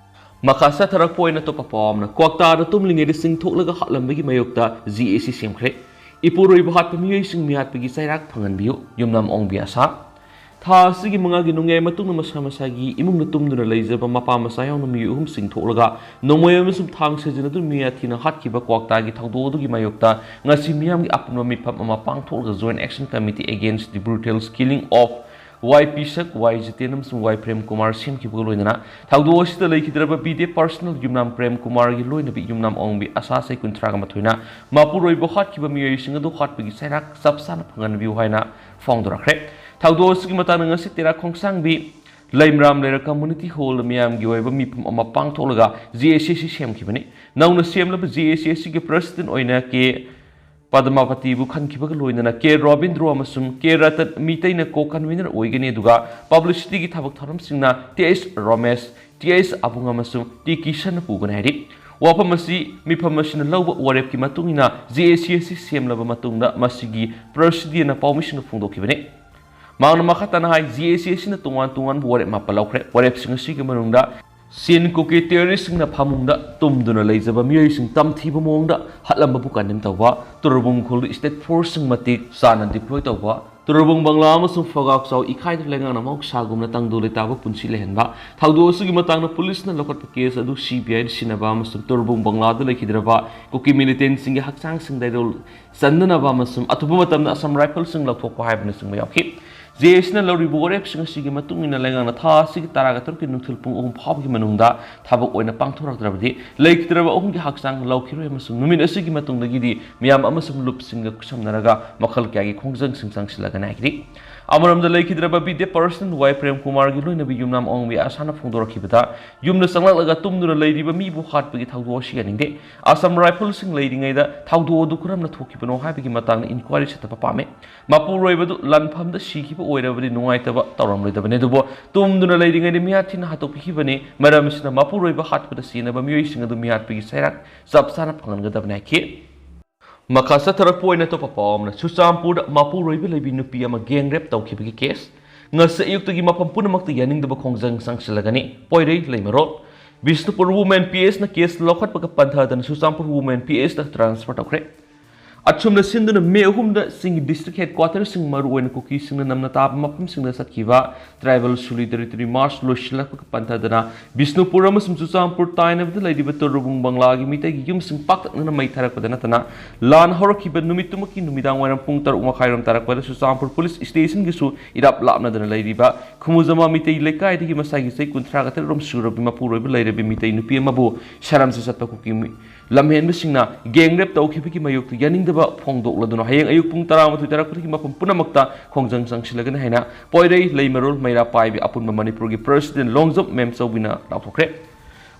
ꯃꯈꯥ ꯆꯠꯊꯔꯛꯄ ꯑꯣꯏꯅ ꯑꯇꯣꯞꯄ ꯄꯥꯎ ꯑꯃꯅ, ꯀ꯭ꯋꯥꯛꯇꯥꯗ ꯇꯨꯝꯂꯤꯉꯩꯗ ꯆꯤꯡꯊꯣꯛꯂꯒ ꯍꯥꯠꯂꯝꯕꯒꯤ ꯃꯥꯌꯣꯛꯇ ꯖꯤ ꯑꯦ ꯁꯤ ꯁꯦꯝꯈ꯭ꯔꯦ꯫ ꯏꯄꯨꯔꯣꯏꯕ ꯍꯥꯠꯄ ꯃꯤꯑꯣꯏꯁꯤꯡ ꯃꯤꯍꯥꯠꯄꯒꯤ ꯆꯩꯔꯥꯛ ꯐꯪꯍꯟꯕꯤꯌꯨ, ꯌꯨꯝꯅꯥꯝ ꯑꯣꯡꯕꯤ ꯑꯁꯥ꯫ ꯊꯥ ꯑꯁꯤꯒꯤ ꯃꯉꯥꯒꯤ ꯅꯣꯡꯌꯥꯏ ꯃꯇꯨꯡꯗ ꯃꯁꯥ ꯃꯁꯥꯒꯤ ꯏꯃꯨꯡꯗ ꯇꯨꯝꯗꯨꯅ ꯂꯩꯖꯕ ꯃꯄꯥ ꯃꯆꯥ ꯌꯥꯎꯅ ꯃꯤꯑꯣꯏ ꯑꯍꯨꯝ ꯆꯤꯡꯊꯣꯛꯂꯒ ꯅꯣꯡꯃꯩ ꯑꯃꯁꯨꯡ ꯊꯥꯡ ꯁꯤꯖꯤꯟꯅꯗꯨꯅ ꯃꯤꯌꯥ ꯊꯤꯅ ꯍꯥꯠꯈꯤꯕ ꯀ꯭ꯋꯥꯛꯇꯥꯒꯤ ꯊꯧꯗꯣꯛ ꯑꯗꯨꯒꯤ ꯃꯥꯌꯣꯛꯇ ꯉꯁꯤ ꯃꯤꯌꯥꯝꯒꯤ ꯑꯄꯨꯟꯕ ꯃꯤꯐꯝ ꯑꯃ ꯄꯥꯡꯊꯣꯛꯂꯒ Joint Action Committee Against the Brutal Killing of ꯋꯥꯏ ꯄꯤꯁꯛ, ꯋꯥꯏ ꯖꯤꯇꯦꯟ ꯑꯃꯁꯨꯡ ꯋꯥꯏ ꯄ꯭ꯔꯦꯝ ꯀꯨꯃꯥꯔ ꯁꯦꯝꯈꯤꯕꯒ ꯂꯣꯏꯅꯅ ꯊꯧꯗꯣꯛ ꯑꯁꯤꯗ ꯂꯩꯈꯤꯗ꯭ꯔꯕ ꯕꯤ ꯗꯦ ꯄꯔꯁꯅꯦꯜ ꯌꯨꯝꯅꯥꯝ ꯄ꯭ꯔꯦꯝ ꯀꯨꯃꯥꯔꯒꯤ ꯂꯣꯏꯅꯕꯤ ꯌꯨꯝꯅꯥꯝ ꯑꯣꯡꯕꯤ ꯑꯁꯥ ꯆꯍꯤ ꯀꯨꯟꯊ꯭ꯔꯥꯒ ꯃꯥꯊꯣꯏꯅ ꯃꯄꯨꯔꯣꯏꯕ ꯍꯥꯠꯈꯤꯕ ꯃꯤꯑꯣꯏꯁꯤꯡ ꯑꯗꯨ ꯍꯥꯠꯄꯒꯤ ꯆꯩꯔꯥꯛ ꯆꯞ ꯆꯥꯅ ꯐꯪꯍꯟꯕꯤꯌꯨ ꯍꯥꯏꯅ ꯐꯣꯡꯗꯣꯔꯛꯈ꯭ꯔꯦ꯫ ꯊꯧꯗꯣꯛ ꯑꯁꯤꯒꯤ ꯃꯇꯥꯡꯗ ꯉꯁꯤ ꯇꯦꯔꯥ ꯈꯣꯡꯁꯥꯡꯕꯤ ꯂꯩꯃꯔꯥꯝ ꯂꯩꯔꯛ ꯀꯝꯃ꯭ꯌꯨꯅꯤꯇꯤ ꯍꯣꯜꯗ ꯃꯤꯌꯥꯝꯒꯤ ꯑꯣꯏꯕ ꯃꯤꯐꯝ ꯑꯃ ꯄꯥꯡꯊꯣꯛꯂꯒ ꯖꯤ ꯑꯦ ꯁꯤ ꯑꯁꯤ ꯁꯦꯝꯈꯤꯕꯅꯤ꯫ ꯅꯧꯅ ꯁꯦꯝꯂꯕ ꯖꯤ ꯑꯦ ꯁꯤ ꯑꯁꯤꯒꯤ ꯄ꯭ꯔꯁꯤꯗꯦꯟ ꯑꯣꯏꯅ ꯀꯦ ꯄꯗꯃꯥꯄꯇꯤꯕꯨ ꯈꯟꯈꯤꯕꯒ ꯂꯣꯏꯅꯅ ꯀꯦ ꯔꯣꯕꯤꯟꯗ꯭ꯔꯣ ꯑꯃꯁꯨꯡ ꯀꯦ ꯔꯇꯟ ꯃꯤꯇꯩꯅ ꯀꯣ ꯀꯟꯚꯤꯅꯔ ꯑꯣꯏꯒꯅꯤ, ꯑꯗꯨꯒ ꯄꯕ꯭ꯂꯤꯁꯤꯇꯤꯒꯤ ꯊꯕꯛ ꯊꯧꯔꯝꯁꯤꯡꯅ ꯇꯤ ꯑꯩꯆ ꯔꯣꯃꯦꯁ, ꯇꯤ ꯑꯩꯆ ꯑꯕꯨꯡ ꯑꯃꯁꯨꯡ ꯇꯤ ꯀꯤꯁꯟꯅ ꯄꯨꯒꯅꯤ ꯍꯥꯏꯔꯤ꯫ ꯋꯥꯐꯝ ꯑꯁꯤ ꯃꯤꯐꯝ ꯑꯁꯤꯅ ꯂꯧꯕ ꯋꯥꯔꯦꯞꯀꯤ ꯃꯇꯨꯡ ꯏꯟꯅ ꯖꯤ ꯑꯦ ꯁꯤ ꯑꯁꯤ ꯁꯦꯝꯂꯕ ꯃꯇꯨꯡꯗ ꯃꯁꯤꯒꯤ ꯄ꯭ꯔꯁꯤꯗꯦꯟꯅ ꯄꯥꯎꯃꯤꯁꯤꯡꯗ ꯐꯣꯡꯗꯣꯛꯈꯤꯕꯅꯤ꯫ ꯃꯍꯥꯛꯅ ꯃꯈꯥ ꯇꯥꯅ ꯍꯥꯏ, ꯖꯤ ꯑꯦ ꯁꯤ ꯑꯁꯤꯅ ꯇꯣꯉꯥꯟ ꯇꯣꯉꯥꯟꯕ ꯋꯥꯔꯦꯞ ꯃꯥꯄꯟ ꯂꯧꯈ꯭ꯔꯦ꯫ ꯋꯥꯔꯦꯞꯁꯤꯡ ꯑꯁꯤꯒꯤ ꯃꯅꯨꯡꯗ ꯁꯤꯟ ꯀꯨꯀꯤ ꯇꯦꯔꯣꯔꯤꯁꯁꯤꯡꯅ ꯐꯃꯨꯡꯗ ꯇꯨꯝꯗꯨꯅ ꯂꯩꯖꯕ ꯃꯤꯑꯣꯏꯁꯤꯡ ꯇꯝꯊꯤꯕ ꯃꯑꯣꯡꯗ ꯍꯥꯠꯂꯝꯕꯕꯨ ꯀꯟꯗꯦꯝ ꯇꯧꯕ, ꯇꯨꯔꯕꯨꯡ ꯈꯨꯜꯗ ꯁ꯭ꯇꯦꯠ ꯐꯣꯔꯁꯁꯤꯡ ꯃꯇꯤꯛ ꯆꯥꯅ ꯗꯤꯄ꯭ꯂꯣꯏ ꯇꯧꯕ, ꯇꯨꯔꯕꯨꯡ ꯕꯪꯂꯥ ꯑꯃꯁꯨꯡ ꯐꯒꯥꯛꯆꯥꯎ ꯏꯀꯥꯏꯗ ꯂꯩꯉꯥꯛꯅ ꯃꯍꯧꯁꯥꯒꯨꯝꯅ ꯇꯪꯗꯨ ꯂꯩꯇꯥꯕ ꯄꯨꯟꯁꯤ ꯂꯩꯍꯟꯕ, ꯊꯧꯗꯣꯛ ꯑꯁꯤꯒꯤ ꯃꯇꯥꯡꯗ ꯄꯨꯂꯤꯁꯅ ꯂꯧꯈꯠꯄ ꯀꯦꯁ ꯑꯗꯨ ꯁꯤ ꯕꯤ ꯑꯥꯏꯗ ꯁꯤꯟꯅꯕ ꯑꯃꯁꯨꯡ ꯇꯨꯔꯕꯨꯡ ꯕꯪꯂꯥꯗ ꯂꯩꯈꯤꯗ꯭ꯔꯕ ꯀꯨꯀꯤ ꯃꯤꯂꯤꯇꯦꯟꯁꯤꯡꯒꯤ ꯍꯛꯆꯥꯡꯁꯤꯡ ꯂꯩꯔꯣꯜ ꯆꯟꯅꯅꯕ ꯑꯃꯁꯨꯡ ꯑꯊꯨꯕ ꯃꯇꯝꯗ ꯑꯁꯥꯝ ꯔꯥꯏꯐꯜꯁꯤꯡ ꯂꯧꯊꯣꯛꯄ ꯍꯥꯏꯕꯅꯆꯤꯡꯕ ꯌꯥꯎꯈꯤ꯫ ꯖꯦ ꯑꯦꯁꯤꯅ ꯂꯧꯔꯤꯕ ꯋꯥꯔꯦꯞꯁꯤꯡ ꯑꯁꯤꯒꯤ ꯃꯇꯨꯡ ꯏꯟꯅ ꯂꯩꯉꯥꯛꯅ ꯊꯥ ꯑꯁꯤꯒꯤ ꯇꯔꯥꯒ ꯇꯔꯨꯛꯀꯤ ꯅꯨꯡꯊꯤꯜ ꯄꯨꯡ ꯑꯍꯨꯝ ꯐꯥꯎꯕꯒꯤ ꯃꯅꯨꯡꯗ ꯊꯕꯛ ꯑꯣꯏꯅ ꯄꯥꯡꯊꯣꯔꯛꯇ꯭ꯔꯕꯗꯤ ꯂꯩꯈꯤꯗ꯭ꯔꯕ ꯑꯍꯨꯝꯒꯤ ꯍꯛꯆꯥꯡ ꯂꯧꯈꯤꯔꯣꯏ ꯑꯃꯁꯨꯡ ꯅꯨꯃꯤꯠ ꯑꯁꯤꯒꯤ ꯃꯇꯨꯡꯗꯒꯤꯗꯤ ꯃꯤꯌꯥꯝ ꯑꯃꯁꯨꯡ ꯂꯨꯞꯁꯤꯡꯒ ꯈꯨꯠꯁꯝꯅꯔꯒ ꯃꯈꯜ ꯀꯌꯥꯒꯤ ꯈꯣꯡꯖꯪꯁꯤꯡ ꯆꯪꯁꯤꯜꯂꯒꯅꯤ ꯍꯥꯏꯈꯤ꯫ ꯑꯃꯔꯣꯝꯗ, ꯂꯩꯈꯤꯗ꯭ꯔꯕ ꯕꯤ ꯗꯤ ꯑꯦꯐ ꯄ꯭ꯔꯁꯤꯗꯦꯟꯠ ꯋꯥꯏ ꯄ꯭ꯔꯦꯝ ꯀꯨꯃꯥꯔꯒꯤ ꯂꯣꯏꯅꯕꯤ ꯌꯨꯝꯅꯥꯝ ꯑꯣꯡꯕꯤ ꯑꯁꯥꯅ ꯐꯣꯡꯗꯣꯔꯛꯈꯤꯕꯗ, ꯌꯨꯝꯗ ꯆꯪꯂꯛꯂꯒ ꯇꯨꯝꯗꯨꯅ ꯂꯩꯔꯤꯕ ꯃꯤꯕꯨ ꯍꯥꯠꯄꯒꯤ ꯊꯧꯗꯣꯛ ꯑꯁꯤ ꯌꯥꯅꯤꯡꯗꯦ꯫ ꯑꯁꯥꯝ ꯔꯥꯏꯐꯜꯁꯤꯡ ꯂꯩꯔꯤꯉꯩꯗ ꯊꯧꯗꯣꯛ ꯑꯗꯨ ꯀꯔꯝꯅ ꯊꯣꯛꯈꯤꯕꯅꯣ ꯍꯥꯏꯕꯒꯤ ꯃꯇꯥꯡꯗ ꯏꯟꯀ꯭ꯋꯥꯏꯔꯤ ꯆꯠꯊꯕ ꯄꯥꯝꯃꯤ꯫ ꯃꯄꯨꯔꯣꯏꯕꯗꯨ ꯂꯥꯟꯐꯝꯗ ꯁꯤꯈꯤꯕ ꯑꯣꯏꯔꯕꯗꯤ ꯅꯨꯡꯉꯥꯏꯇꯕ ꯇꯧꯔꯝꯂꯣꯏꯗꯕꯅꯤ, ꯑꯗꯨꯕꯨ ꯇꯨꯝꯗꯨꯅ ꯂꯩꯔꯤꯉꯩꯗ ꯃꯤꯍꯥꯠ ꯊꯤꯅ ꯍꯥꯠꯇꯣꯛꯄꯤꯈꯤꯕꯅꯤ꯫ ꯃꯔꯝ ꯑꯁꯤꯅ ꯃꯄꯨꯔꯣꯏꯕ ꯍꯥꯠꯄꯗ ꯁꯤꯖꯤꯟꯅꯕ ꯃꯤꯑꯣꯏꯁꯤꯡ ꯑꯗꯨ ꯃꯤꯍꯥꯠꯄꯒꯤ ꯆꯩꯔꯥꯛ ꯆꯞ ꯆꯥꯅ ꯐꯪꯍꯟꯒꯗꯕꯅꯤ ꯍꯥꯏꯈꯤ꯫ ꯃꯈꯥ ꯆꯠꯊꯔꯛꯄ ꯑꯣꯏꯅ ꯑꯇꯣꯞꯄ ꯄꯥꯎ ꯑꯃꯅ, ꯆꯨꯔꯆꯥꯟꯄꯨꯔꯗ ꯃꯄꯨꯔꯣꯏꯕ ꯂꯩꯕꯤ ꯅꯨꯄꯤ ꯑꯃ ꯒꯦꯡ ꯔꯦꯞ ꯇꯧꯈꯤꯕꯒꯤ ꯀꯦꯁ꯫ ꯉꯁꯤ ꯑꯌꯨꯛꯇꯒꯤ ꯃꯐꯝ ꯄꯨꯝꯅꯃꯛꯇ ꯌꯥꯅꯤꯡꯗꯕ ꯈꯣꯡꯖꯪ ꯆꯪꯁꯤꯜꯂꯒꯅꯤ꯫ ꯄꯣꯏꯔꯩ ꯂꯩꯃꯔꯣꯜ꯫ ꯕꯤꯁꯅꯨꯄꯨꯔ ꯋꯨꯃꯦꯟ ꯄꯤ ꯑꯦꯆꯅ ꯀꯦꯁ ꯂꯧꯈꯠꯄꯒ ꯄꯟꯊꯗꯅ ꯆꯨꯔꯆꯥꯟꯄꯨꯔ ꯋꯨꯃꯦꯟ ꯄꯤ ꯑꯦꯆꯇ ꯇ꯭ꯔꯥꯟꯁꯐꯔ ꯇꯧꯈ꯭ꯔꯦ꯫ ꯑꯁꯨꯝꯅ ꯁꯤꯟꯗꯨꯅ ꯃꯦ ꯑꯍꯨꯝꯗ ꯆꯤꯡꯒꯤ ꯗꯤꯁꯇ꯭ꯔꯤꯛ ꯍꯦꯗꯀ꯭ꯋꯥꯇꯔꯁꯤꯡ, ꯃꯔꯨꯑꯣꯏꯅ ꯀꯨꯀꯤꯁꯤꯡꯅ ꯅꯝꯅ ꯇꯥꯕ ꯃꯐꯝꯁꯤꯡꯗ ꯆꯠꯈꯤꯕ ꯇ꯭ꯔꯥꯏꯕꯦꯜ ꯁꯣꯂꯤꯗꯥꯔꯤꯇꯤ ꯃꯥꯔꯆ ꯂꯣꯏꯁꯤꯜꯂꯛꯄꯒ ꯄꯟꯊꯗꯅ ꯕꯤꯁꯅꯨꯄꯨꯔ ꯑꯃꯁꯨꯡ ꯆꯨꯔꯆꯥꯟꯄꯨꯔ ꯇꯥꯏꯅꯕꯗ ꯂꯩꯔꯤꯕ ꯇꯣꯔꯨꯕꯨꯡ ꯕꯪꯂꯥꯒꯤ ꯃꯤꯇꯩꯒꯤ ꯌꯨꯝꯁꯤꯡ ꯄꯥꯛꯇꯛꯅꯅ ꯃꯩ ꯊꯥꯔꯛꯄꯗ ꯅꯠꯇꯅ, ꯂꯥꯟ ꯍꯧꯔꯛꯈꯤꯕ ꯅꯨꯃꯤꯠꯇꯨꯃꯛꯀꯤ ꯅꯨꯃꯤꯗꯥꯡ ꯋꯥꯏꯔꯝ ꯄꯨꯡ ꯇꯔꯨꯛ ꯃꯈꯥꯏꯔꯣꯝ ꯇꯥꯔꯛꯄꯗ ꯆꯨꯔꯆꯥꯟꯄꯨꯔ ꯄꯨꯂꯤꯁ ꯁ꯭ꯇꯦꯁꯟꯒꯤꯁꯨ ꯏꯔꯥꯞ ꯂꯥꯞꯅꯗꯅ ꯂꯩꯔꯤꯕ ꯈꯨꯃꯨꯖꯃꯥ ꯃꯤꯇꯩ ꯂꯩꯀꯥꯏꯗꯒꯤ ꯃꯁꯥꯒꯤ ꯆꯍꯤ ꯀꯨꯟꯊ꯭ꯔꯥꯒ ꯇꯔꯦꯠ ꯔꯣꯝ ꯁꯨꯔꯕꯤ ꯃꯄꯨꯔꯣꯏꯕ ꯂꯩꯔꯕꯤ ꯃꯤꯇꯩ ꯅꯨꯄꯤ ꯑꯃꯕꯨ ꯁꯔꯝꯁ ꯆꯠꯄ ꯀꯨꯀꯤ ꯃꯤ-, ꯂꯝꯍꯦꯟꯕꯁꯤꯡꯅ ꯒꯦꯡ ꯔꯦꯞ ꯇꯧꯈꯤꯕꯒꯤ ꯃꯥꯌꯣꯛꯇ ꯌꯥꯅꯤꯡꯗꯕ ꯐꯣꯡꯗꯣꯛꯂꯗꯨꯅ ꯍꯌꯦꯡ ꯑꯌꯨꯛ ꯄꯨꯡ ꯇꯔꯥꯃꯥꯊꯣꯏ ꯇꯥꯔꯛꯄꯗꯒꯤ ꯃꯐꯝ ꯄꯨꯝꯅꯃꯛꯇ ꯈꯣꯡꯖꯪ ꯆꯪꯁꯤꯜꯂꯒꯅꯤ ꯍꯥꯏꯅ ꯄꯣꯏꯔꯩ ꯂꯩꯃꯔꯣꯜ ꯃꯩꯔꯥ ꯄꯥꯏꯕꯤ ꯑꯄꯨꯟꯕ ꯃꯅꯤꯄꯨꯔꯒꯤ ꯄ꯭ꯔꯁꯤꯗꯦꯟꯠ ꯂꯣꯡꯖꯝ ꯃꯦꯝꯆꯧꯕꯤꯅ ꯂꯥꯎꯊꯣꯛꯈ꯭ꯔꯦ꯫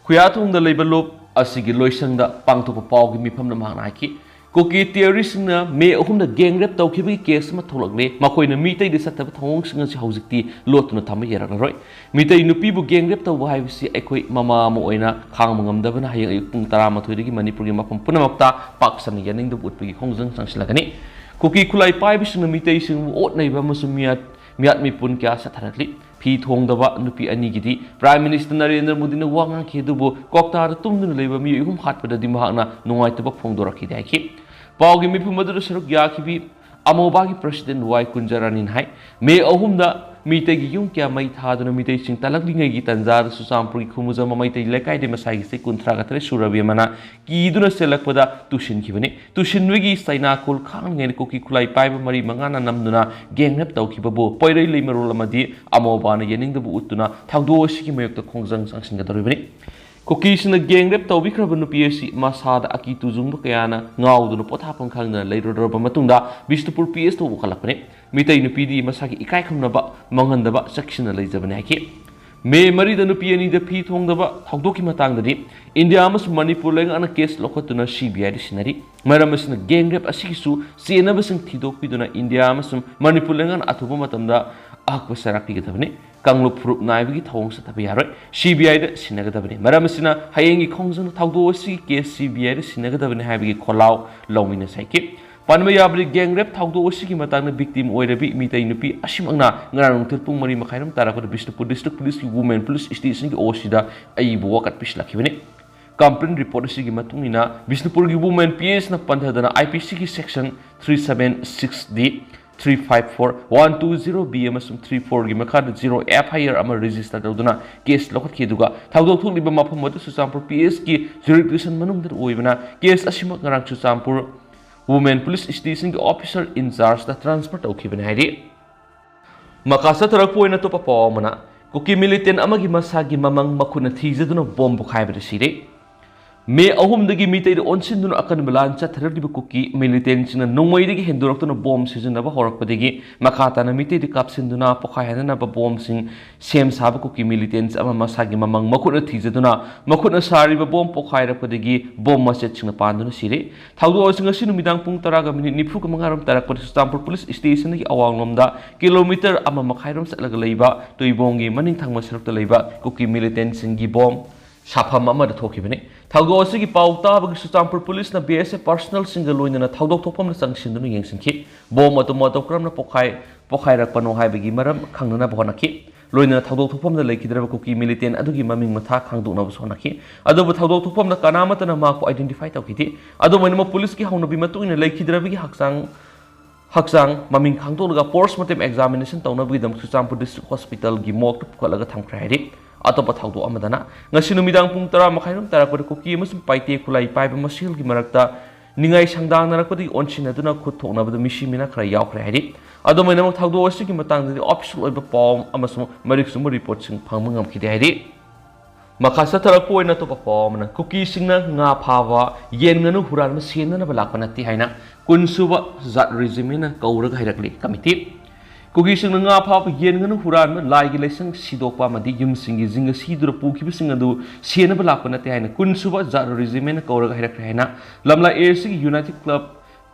ꯈꯨꯌꯥꯊꯣꯡꯗ ꯂꯩꯕ ꯂꯣꯞ ꯑꯁꯤꯒꯤ ꯂꯣꯏꯁꯪꯗ ꯄꯥꯡꯊꯣꯛꯄ ꯄꯥꯎꯒꯤ ꯃꯤꯐꯝꯗ ꯃꯍꯥꯛꯅ ꯍꯥꯏꯈꯤ, ꯀꯨꯀꯤ ꯇꯦꯔꯣꯔꯤꯁ꯭ꯠꯁꯤꯡꯅ ꯃꯦ ꯑꯍꯨꯝꯗ ꯒꯦꯡ ꯔꯦꯞ ꯇꯧꯈꯤꯕꯒꯤ ꯀꯦꯁ ꯑꯃ ꯊꯣꯛꯂꯛꯂꯦ꯫ ꯃꯈꯣꯏꯅ ꯃꯤꯇꯩꯗ ꯆꯠꯇꯕ ꯊꯧꯑꯣꯡꯁꯤꯡ ꯑꯁꯤ ꯍꯧꯖꯤꯛꯇꯤ ꯂꯣꯠꯇꯨꯅ ꯊꯝꯕ ꯌꯥꯔꯛꯂꯔꯣꯏ꯫ ꯃꯤꯇꯩ ꯅꯨꯄꯤꯕꯨ ꯒꯦꯡ ꯔꯦꯞ ꯇꯧꯕ ꯍꯥꯏꯕꯁꯤ ꯑꯩꯈꯣꯏ ꯃꯃꯥ ꯑꯃ ꯑꯣꯏꯅ ꯈꯥꯡꯕ ꯉꯝꯗꯕꯅ ꯍꯌꯦꯡ ꯑꯌꯨꯛ ꯄꯨꯡ ꯇꯔꯥꯃꯥꯊꯣꯏꯗꯒꯤ ꯃꯅꯤꯄꯨꯔꯒꯤ ꯃꯐꯝ ꯄꯨꯝꯅꯃꯛꯇ ꯄꯥꯛ ꯁꯟꯅ ꯌꯥꯅꯤꯡꯗꯕ ꯎꯠꯄꯒꯤ ꯈꯣꯡꯖꯪ ꯆꯪꯁꯤꯜꯂꯛꯀꯅꯤ꯫ ꯀꯨꯀꯤ ꯈꯨꯠꯂꯥꯏ ꯄꯥꯏꯕꯁꯤꯡꯅ ꯃꯤꯇꯩꯁꯤꯡꯕꯨ ꯑꯣꯠ ꯅꯩꯕ ꯑꯃꯁꯨꯡ ꯃꯤꯌꯥꯠ, ꯃꯤꯌꯥꯠ ꯃꯤꯄꯨꯟ ꯀꯌꯥ ꯆꯠꯊꯔꯛꯂꯤ꯫ ꯐꯤ ꯊꯣꯡꯗꯕ ꯅꯨꯄꯤ ꯑꯅꯤꯒꯤꯗꯤ ꯄ꯭ꯔꯥꯏꯝ ꯃꯤꯅꯤꯁꯇꯔ ꯅꯔꯦꯟꯗ꯭ꯔ ꯃꯣꯗꯤꯅ ꯋꯥ ꯉꯥꯡꯈꯤ, ꯑꯗꯨꯕꯨ ꯀꯣꯛꯇꯥꯗ ꯇꯨꯝꯗꯨꯅ ꯂꯩꯕ ꯃꯤꯑꯣꯏ ꯑꯍꯨꯝ ꯍꯥꯠꯄꯗꯗꯤ ꯃꯍꯥꯛꯅ ꯅꯨꯡꯉꯥꯏꯇꯕ ꯐꯣꯡꯗꯣꯔꯛꯈꯤꯗꯦ ꯍꯥꯏꯈꯤ꯫ ꯄꯥꯎꯒꯤ ꯃꯤꯐꯝ ꯑꯗꯨꯗ ꯁꯔꯨꯛ ꯌꯥꯈꯤꯕꯤ ꯑꯃꯣꯕꯥꯒꯤ ꯄ꯭ꯔꯁꯤꯗꯦꯟꯠ ꯋꯥꯏ ꯀꯨꯟꯖꯔꯥꯅꯤꯅ ꯍꯥꯏ, ꯃꯦ ꯑꯍꯨꯝꯗ ꯃꯤꯇꯩꯒꯤ ꯌꯨꯝ ꯀꯌꯥ ꯃꯩ ꯊꯥꯗꯨꯅ ꯃꯤꯇꯩꯁꯤꯡ ꯇꯜꯂꯛꯂꯤꯉꯩꯒꯤ ꯇꯟꯖꯥꯗ ꯆꯨꯔꯆꯥꯟꯄꯨꯔꯒꯤ ꯈꯨꯃꯨꯖꯃꯥ ꯃꯩꯇꯩ ꯂꯩꯀꯥꯏꯗ ꯃꯁꯥꯒꯤ ꯆꯍꯤ ꯀꯨꯟꯊ꯭ꯔꯥꯒ ꯇꯔꯦꯠ ꯁꯨꯔꯕꯤ ꯑꯃꯅ ꯀꯤꯗꯨꯅ ꯆꯦꯜꯂꯛꯄꯗ ꯇꯨꯁꯤꯟꯈꯤꯕꯅꯤ꯫ ꯇꯨꯁꯤꯟꯕꯒꯤ ꯆꯩꯅꯥꯀꯣꯜ ꯈꯥꯡꯂꯤꯉꯩꯗ ꯀꯨꯀꯤ ꯈꯨꯠꯂꯥꯏ ꯄꯥꯏꯕ ꯃꯔꯤ ꯃꯉꯥꯅ ꯅꯝꯗꯨꯅ ꯒꯦꯡ ꯔꯦꯞ ꯇꯧꯈꯤꯕꯕꯨ ꯄꯣꯏꯔꯩ ꯂꯩꯃꯔꯣꯜ ꯑꯃꯗꯤ ꯑꯃꯣꯕꯥꯅ ꯌꯥꯅꯤꯡꯗꯕ ꯎꯠꯇꯨꯅ ꯊꯧꯗꯣꯛ ꯑꯁꯤꯒꯤ ꯃꯥꯌꯣꯛꯇ ꯈꯣꯡꯖꯪ ꯆꯪꯁꯤꯟꯒꯗꯧꯔꯤꯕꯅꯤ꯫ ꯀꯨꯀꯤꯁꯤꯡꯅ ꯒꯦꯡ ꯔꯦꯞ ꯇꯧꯕꯤꯈ꯭ꯔꯕ ꯅꯨꯄꯤ ꯑꯁꯤ ꯃꯁꯥꯗ ꯑꯀꯤ ꯇꯨꯖꯨꯡꯕ ꯀꯌꯥꯅ ꯉꯥꯎꯗꯨꯅ ꯄꯣꯊꯥꯐꯝ ꯈꯪꯗꯅ ꯂꯩꯔꯨꯔꯕ ꯃꯇꯨꯡꯗ ꯕꯤꯁꯅꯨꯄꯨꯔ ꯄꯤ ꯑꯦꯁꯇ ꯋꯥꯀꯠꯂꯛꯄꯅꯤ꯫ ꯃꯤꯇꯩ ꯅꯨꯄꯤꯗꯤ ꯃꯁꯥꯒꯤ ꯏꯀꯥꯏ ꯈꯨꯝꯅꯕ ꯃꯥꯡꯍꯟꯗꯕ ꯆꯦꯛꯁꯤꯟꯅ ꯂꯩꯖꯕꯅꯤ ꯍꯥꯏꯈꯤ꯫ ꯃꯦ ꯃꯔꯤꯗ ꯅꯨꯄꯤ ꯑꯅꯤꯗ ꯐꯤ ꯊꯣꯡꯗꯕ ꯊꯧꯗꯣꯛꯀꯤ ꯃꯇꯥꯡꯗꯗꯤ ꯏꯟꯗꯤꯌꯥ ꯑꯃꯁꯨꯡ ꯃꯅꯤꯄꯨꯔ ꯂꯩꯉꯥꯛꯅ ꯀꯦꯁ ꯂꯧꯈꯠꯇꯨꯅ ꯁꯤ ꯕꯤ ꯑꯥꯏꯗ ꯁꯤꯟꯅꯔꯤ꯫ ꯃꯔꯝ ꯑꯁꯤꯅ ꯒꯦꯡ ꯔꯦꯞ ꯑꯁꯤꯒꯤꯁꯨ ꯆꯦꯟꯅꯕꯁꯤꯡ ꯊꯤꯗꯣꯛꯄꯤꯗꯨꯅ ꯏꯟꯗꯤꯌꯥ ꯑꯃꯁꯨꯡ ꯃꯅꯤꯄꯨꯔ ꯂꯩꯉꯥꯛꯅ ꯑꯊꯨꯕ ꯃꯇꯝꯗ ꯑꯍꯛꯄ ꯆꯩꯔꯥꯛ ꯄꯤꯒꯗꯕꯅꯤ꯫ ꯀꯥꯡꯂꯨꯞ ꯐꯨꯔꯨꯞ ꯅꯥꯏꯕꯒꯤ ꯊꯧꯑꯣꯡ ꯆꯠꯊꯕ ꯌꯥꯔꯣꯏ꯫ ꯁꯤ ꯕꯤ ꯑꯥꯏꯗ ꯁꯤꯟꯅꯒꯗꯕꯅꯤ꯫ ꯃꯔꯝ ꯑꯁꯤꯅ ꯍꯌꯦꯡꯒꯤ ꯈꯣꯡꯖꯪ ꯊꯧꯗꯣꯛ ꯑꯁꯤꯒꯤ ꯀꯦꯁ ꯁꯤ ꯕꯤ ꯑꯥꯏꯗ ꯁꯤꯟꯅꯒꯗꯕꯅꯤ ꯍꯥꯏꯕꯒꯤ ꯈꯣꯜꯂꯥꯎ ꯂꯧꯃꯤꯟꯅꯁꯤ ꯍꯥꯏꯈꯤ꯫ ꯄꯟꯕ ꯌꯥꯕꯗꯤ, ꯒꯦꯡ ꯔꯦꯞ ꯊꯧꯗꯣꯛ ꯑꯁꯤꯒꯤ ꯃꯇꯥꯡꯗ ꯚꯤꯛꯇꯤꯝ ꯑꯣꯏꯔꯕꯤ ꯃꯤꯇꯩ ꯅꯨꯄꯤ ꯑꯁꯤꯃꯛꯅ ꯉꯔꯥꯡ ꯅꯨꯡꯊꯤꯜ ꯄꯨꯡ ꯃꯔꯤ ꯃꯈꯥꯏꯔꯣꯝ ꯇꯥꯔꯛꯄꯗ ꯕꯤꯁꯅꯨꯄꯨꯔ ꯗꯤꯁꯇ꯭ꯔꯤꯛ ꯄꯨꯂꯤꯁꯀꯤ ꯋꯨꯃꯦꯟ ꯄꯨꯂꯤꯁ ꯁ꯭ꯇꯦꯁꯟꯒꯤ ꯑꯣ ꯁꯤꯗ ꯑꯏꯕ ꯋꯥꯀꯠ ꯄꯤꯁꯤꯜꯂꯛꯈꯤꯕꯅꯤ꯫ ꯀꯝꯄ꯭ꯂꯦꯟ ꯔꯤꯄꯣꯔꯠ ꯑꯁꯤꯒꯤ ꯃꯇꯨꯡ ꯏꯟꯅ ꯕꯤꯁꯅꯨꯄꯨꯔꯒꯤ ꯋꯨꯃꯦꯟ ꯄꯤ ꯑꯦꯁꯅ ꯄꯟꯊꯗꯅ ꯑꯥꯏ ꯄꯤ ꯁꯤꯒꯤ section three seven six D, three five four, one two zero B ꯑꯃꯁꯨꯡ ꯊ꯭ꯔꯤ ꯐꯣꯔꯒꯤ ꯃꯈꯥꯗ ꯖꯤꯔꯣ ꯑꯦꯐ ꯑꯥꯏ ꯑꯥꯔ ꯑꯃ ꯔꯦꯖꯤꯁꯇꯔ ꯇꯧꯗꯨꯅ ꯀꯦꯁ ꯂꯧꯈꯠꯈꯤ꯫ ꯑꯗꯨꯒ ꯊꯧꯗꯣꯛ ꯊꯣꯛꯂꯤꯕ ꯃꯐꯝ ꯑꯗꯨ ꯆꯨꯔꯆꯥꯟꯄꯨꯔ ꯄꯤ ꯑꯦꯁꯀꯤ ꯖꯨꯔꯤꯁꯗꯤꯛꯁꯟ ꯃꯅꯨꯡꯗ ꯑꯣꯏꯕꯅ ꯀꯦꯁ ꯑꯁꯤꯃꯛ ꯉꯔꯥꯡ ꯆꯨꯔꯆꯥꯟꯄꯨꯔ ꯋꯨꯃꯦꯟ ꯄꯨꯂꯤꯁ ꯁ꯭ꯇꯦꯁꯟꯒꯤ ꯑꯣꯐꯤꯁꯔ ꯏꯟꯆꯥꯔꯖꯇ ꯇ꯭ꯔꯥꯟꯁꯐꯔ ꯇꯧꯈꯤꯕꯅꯤ ꯍꯥꯏꯔꯤ꯫ ꯃꯈꯥ ꯆꯠꯊꯔꯛꯄ ꯑꯣꯏꯅ ꯑꯇꯣꯞꯄ ꯄꯥꯎ ꯑꯃꯅ, ꯀꯨꯀꯤ ꯃꯤꯂꯤꯇꯦꯟ ꯑꯃꯒꯤ ꯃꯁꯥꯒꯤ ꯃꯃꯪ ꯃꯈꯨꯠꯅ ꯊꯤꯖꯗꯨꯅ ꯕꯣꯝ ꯄꯣꯈꯥꯏꯕꯗ ꯁꯤꯔꯦ꯫ ꯃꯦ ꯑꯍꯨꯝꯗꯒꯤ ꯃꯤꯇꯩꯗ ꯑꯣꯟꯁꯤꯟꯗꯨꯅ ꯑꯀꯟꯕ ꯂꯥꯟ ꯆꯠꯊꯔꯛꯂꯤꯕ ꯀꯨꯀꯤ ꯃꯤꯂꯤꯇꯦꯟꯁꯤꯡꯅ ꯅꯣꯡꯃꯩꯗꯒꯤ ꯍꯦꯟꯗꯣꯔꯛꯇꯨꯅ ꯕꯣꯝ ꯁꯤꯖꯤꯟꯅꯕ ꯍꯧꯔꯛꯄꯗꯒꯤ ꯃꯈꯥ ꯇꯥꯅ ꯃꯤꯇꯩꯗ ꯀꯥꯞꯁꯤꯟꯗꯨꯅ ꯄꯣꯈꯥꯏꯍꯟꯅꯅꯕ ꯕꯣꯝꯁꯤꯡ ꯁꯦꯝ ꯁꯥꯕ ꯀꯨꯀꯤ ꯃꯤꯂꯤꯇꯦꯟꯁ ꯑꯃ ꯃꯁꯥꯒꯤ ꯃꯃꯪ ꯃꯈꯨꯠꯅ ꯊꯤꯖꯗꯨꯅ ꯃꯈꯨꯠꯅ ꯁꯥꯔꯤꯕ ꯕꯣꯝ ꯄꯣꯈꯥꯏꯔꯛꯄꯗꯒꯤ ꯕꯣꯝ ꯃꯆꯦꯠꯁꯤꯡꯅ ꯄꯥꯟꯗꯨꯅ ꯁꯤꯔꯦ꯫ ꯊꯧꯗꯣꯛ ꯑꯁꯤ ꯉꯁꯤ ꯅꯨꯃꯤꯗꯥꯡ ꯄꯨꯡ ꯇꯔꯥꯒ ꯃꯤꯅꯤꯠ ꯅꯤꯐꯨꯒ ꯃꯉꯥꯔꯣꯝ ꯇꯥꯔꯛꯄꯗ ꯆꯨꯔꯆꯥꯟꯄꯨꯔ ꯄꯨꯂꯤꯁ ꯁ꯭ꯇꯦꯁꯟꯗꯒꯤ ꯑꯋꯥꯡꯂꯣꯝꯗ ꯀꯤꯂꯣꯃꯤꯇꯔ ꯑꯃ ꯃꯈꯥꯏꯔꯣꯝ ꯆꯠꯂꯒ ꯂꯩꯕ ꯇꯨꯏꯕꯣꯡꯒꯤ ꯃꯅꯤꯡ ꯊꯪꯕ ꯁꯔꯨꯛꯇ ꯂꯩꯕ ꯀꯨꯀꯤ ꯃꯤꯂꯤꯇꯦꯟꯁꯤꯡꯒꯤ ꯕꯣꯝ ꯁꯥꯐꯝ ꯑꯃꯗ ꯊꯣꯛꯈꯤꯕꯅꯤ꯫ ꯊꯧꯗꯣꯛ ꯑꯁꯤꯒꯤ ꯄꯥꯎ ꯇꯥꯕꯒꯤ ꯆꯨꯔꯆꯥꯟꯄꯨꯔ ꯄꯨꯂꯤꯁꯅ ꯕꯤ ꯑꯦꯁ ꯑꯦꯐ ꯄꯥꯔꯁꯣꯅꯦꯜꯁꯤꯡꯒ ꯂꯣꯏꯅꯅ ꯊꯧꯗꯣꯛ ꯊꯣꯛꯐꯝꯗ ꯆꯪꯁꯤꯟꯗꯨꯅ ꯌꯦꯡꯁꯤꯟꯈꯤ꯫ ꯕꯣꯝ ꯑꯗꯨ ꯃꯇꯧ ꯀꯔꯝꯅ ꯄꯣꯈꯥꯏ ꯄꯣꯈꯥꯏꯔꯛꯄꯅꯣ ꯍꯥꯏꯕꯒꯤ ꯃꯔꯝ ꯈꯪꯅꯅꯕ ꯍꯣꯠꯅꯈꯤ꯫ ꯂꯣꯏꯅꯅ ꯊꯧꯗꯣꯛ ꯊꯣꯛꯐꯝꯗ ꯂꯩꯈꯤꯗ꯭ꯔꯕ ꯀꯨꯀꯤ ꯃꯤꯂꯤꯇꯦꯟ ꯑꯗꯨꯒꯤ ꯃꯃꯤꯡ ꯃꯊꯥ ꯈꯪꯗꯣꯛꯅꯕꯁꯨ ꯍꯣꯠꯅꯈꯤ꯫ ꯑꯗꯨꯕꯨ ꯊꯧꯗꯣꯛ ꯊꯣꯛꯐꯝꯗ ꯀꯅꯥꯃꯠꯇꯅ ꯃꯍꯥꯛꯄꯨ ꯑꯥꯏꯗꯦꯟꯇꯤꯐꯥꯏ ꯇꯧꯈꯤꯗꯦ꯫ ꯑꯗꯨꯝ ꯑꯣꯏꯅꯃꯛ, ꯄꯨꯂꯤꯁꯀꯤ ꯍꯧꯅꯕꯤ ꯃꯇꯨꯡ ꯏꯟꯅ ꯂꯩꯈꯤꯗ꯭ꯔꯕꯒꯤ ꯍꯛꯆꯥꯡ ꯍꯛꯆꯥꯡ ꯃꯃꯤꯡ ꯈꯪꯗꯣꯛꯂꯒ ꯄꯣꯁꯃꯣꯔꯇꯦꯝ ꯑꯦꯛꯖꯥꯃꯤꯅꯦꯁꯟ ꯇꯧꯅꯕꯒꯤꯗꯃꯛ ꯆꯨꯔꯆꯥꯟꯄꯨꯔ ꯗꯤꯁꯇ꯭ꯔꯤꯛ ꯍꯣꯁꯄꯤꯇꯥꯜꯒꯤ ꯃꯣꯔꯒꯇ ꯄꯨꯈꯠꯂꯒ ꯊꯝꯈ꯭ꯔꯦ ꯍꯥꯏꯔꯤ꯫ ꯑꯇꯣꯞꯄ ꯊꯧꯗꯣꯛ ꯑꯃꯗꯅ, ꯉꯁꯤ ꯅꯨꯃꯤꯗꯥꯡ ꯄꯨꯡ ꯇꯔꯥ ꯃꯈꯥꯏꯔꯣꯝ ꯇꯥꯔꯛꯄꯗ ꯀꯨꯀꯤ ꯑꯃꯁꯨꯡ ꯄꯥꯏꯇꯦ ꯈꯨꯠꯂꯥꯏ ꯄꯥꯏꯕ ꯃꯁꯦꯜꯒꯤ ꯃꯔꯛꯇ ꯅꯤꯡꯉꯥꯏ ꯁꯪꯗꯥꯡꯅꯔꯛꯄꯗꯒꯤ ꯑꯣꯟꯁꯤꯟꯅꯗꯨꯅ ꯈꯨꯠ ꯊꯣꯛꯅꯕꯗ ꯃꯤꯁꯤ ꯃꯤꯅꯥ ꯈꯔ ꯌꯥꯎꯈ꯭ꯔꯦ ꯍꯥꯏꯔꯤ꯫ ꯑꯗꯨꯝ ꯑꯣꯏꯅꯃꯛ, ꯊꯧꯗꯣꯛ ꯑꯁꯤꯒꯤ ꯃꯇꯥꯡꯗꯗꯤ ꯑꯣꯐꯤꯁꯤꯌꯦꯜ ꯑꯣꯏꯕ ꯄꯥꯎ ꯑꯃꯁꯨꯡ ꯃꯔꯤꯛ ꯆꯨꯝꯕ ꯔꯤꯄꯣꯔꯠꯁꯤꯡ ꯐꯪꯕ ꯉꯝꯈꯤꯗꯦ ꯍꯥꯏꯔꯤ꯫ ꯃꯈꯥ ꯆꯠꯊꯔꯛꯄ ꯑꯣꯏꯅ ꯑꯇꯣꯞꯄ ꯄꯥꯎ ꯑꯃꯅ, ꯀꯨꯀꯤꯁꯤꯡꯅ ꯉꯥ ꯐꯥꯕ, ꯌꯦꯟ ꯉꯥꯅꯨ ꯍꯨꯔꯥꯟꯕ ꯁꯦꯟꯅꯅꯕ ꯂꯥꯛꯄ ꯅꯠꯇꯦ ꯍꯥꯏꯅ ꯀꯨꯟꯁꯨꯕ ꯖꯥꯠ ꯔꯦꯖꯤꯃꯦꯟꯅ ꯀꯧꯔꯒ ꯍꯥꯏꯔꯛꯂꯤ꯫ ꯀꯃꯤꯇꯤ, ꯀꯨꯀꯤꯁꯤꯡꯅ ꯉꯥ ꯐꯥꯕ, ꯌꯦꯟ ꯉꯥꯅꯨ ꯍꯨꯔꯥꯟꯕ, ꯂꯥꯏꯒꯤ ꯂꯥꯏꯁꯪ ꯁꯤꯗꯣꯛꯄ ꯑꯃꯗꯤ ꯌꯨꯝꯁꯤꯡꯒꯤ ꯖꯤꯡꯒ ꯁꯤꯗꯨꯅ ꯄꯨꯈꯤꯕꯁꯤꯡ ꯑꯗꯨ ꯁꯦꯟꯅꯕ ꯂꯥꯛꯄ ꯅꯠꯇꯦ ꯍꯥꯏꯅ ꯀꯨꯟꯁꯨꯕ ꯖꯥꯠ ꯔꯦꯖꯤꯃꯦꯟꯅ ꯀꯧꯔꯒ ꯍꯥꯏꯔꯛꯈ꯭ꯔꯦ ꯍꯥꯏꯅ ꯂꯝꯂꯥ ꯑꯦ ꯑꯦꯁ ꯁꯤꯒꯤ United Club